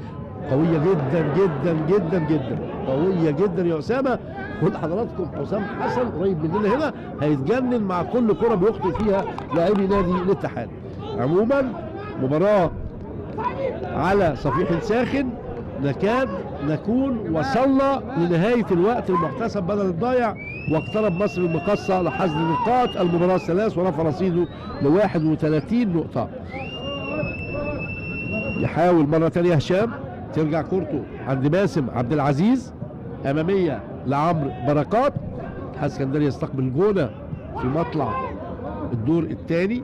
قوية جدا جدا جدا جدا، قوية جدا يا أسامة. خد حضراتكم حسام حسن قريب مننا هنا، هيتجنن مع كل كرة بيخطئ فيها لاعبي نادي الاتحاد. عموما مباراة على صفيح ساخن، نكاد نكون وصلنا لنهاية الوقت المحتسب بدل الضايع، واقترب مصر المقاصة لحصد نقاط المباراة الثلاث ورفع رصيده ل 31 نقطة. يحاول مرة ثانية هشام، ترجع كورته عند باسم عبد العزيز، أمامية لعمرو بركات. الاتحاد السكندري يستقبل الجونة في مطلع الدور الثاني،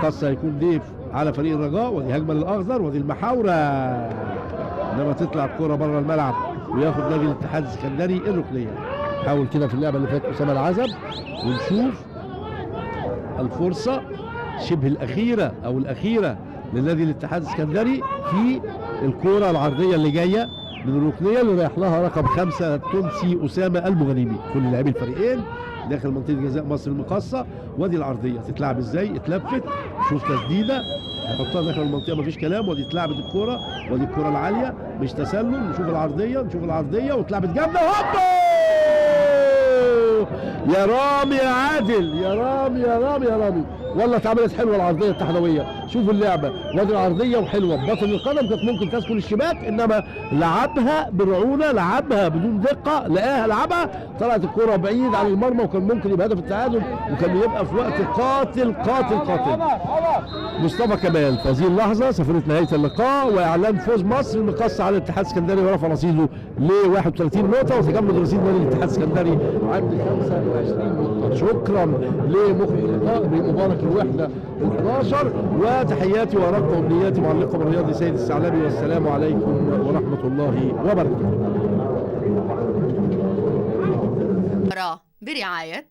قصة هيكون ضيف على فريق الرجاء، ودي هجمة للاخضر، ودي المحاوره، انما تطلع الكره بره الملعب وياخد نادي الاتحاد السكندري الركنيه. حاول كده في اللعبة اللي فاتت اسامة العزب، ونشوف الفرصة شبه الاخيرة او الاخيرة لنادي الاتحاد السكندري في الكره العرضية اللي جاية من الركنيه اللي رايح لها رقم 5 التونسي اسامة البوغانيمي. كل لاعبي الفريقين داخل منطقة جزاء مصر المقاصه، وادي العرضية تتلعب ازاي، اتلفت، شوف تسديده هيحطها داخل المنطقة مفيش كلام، وادي اتلعبت الكورة، وادي الكورة العالية مش تسلل، نشوف العرضية، نشوف العرضية واتلعبت جامدة، هوبا يا رامي يا عادل، يا رامي يا رامي يا رامي، والله اتعملت حلوة العرضية التحدويه. شوفوا اللعبة، وادي العرضية وحلوه ببطن القدم، كانت ممكن تسكن الشباك، انما لعبها برعونه، لعبها بدون دقه، لقاها لعبها، طلعت الكره بعيد عن المرمى، وكان ممكن يبقى هدف التعادل، وكان يبقى في وقت قاتل قاتل قاتل. مصطفى كمال في هذه اللحظة صفرت نهاية اللقاء واعلان فوز مصر المقاصه على الاتحاد السكندري ورفع رصيده ل 31 نقطة، وتجمد رصيد نادي الاتحاد السكندري عند 25 نقطة. شكرا لمخرج اللقاء بمبارك الوحدة 11، وتحياتي وارق امنياتي معلقكم الرياضي سيد الثعلبي، والسلام عليكم ورحمة الله وبركاته. برعاية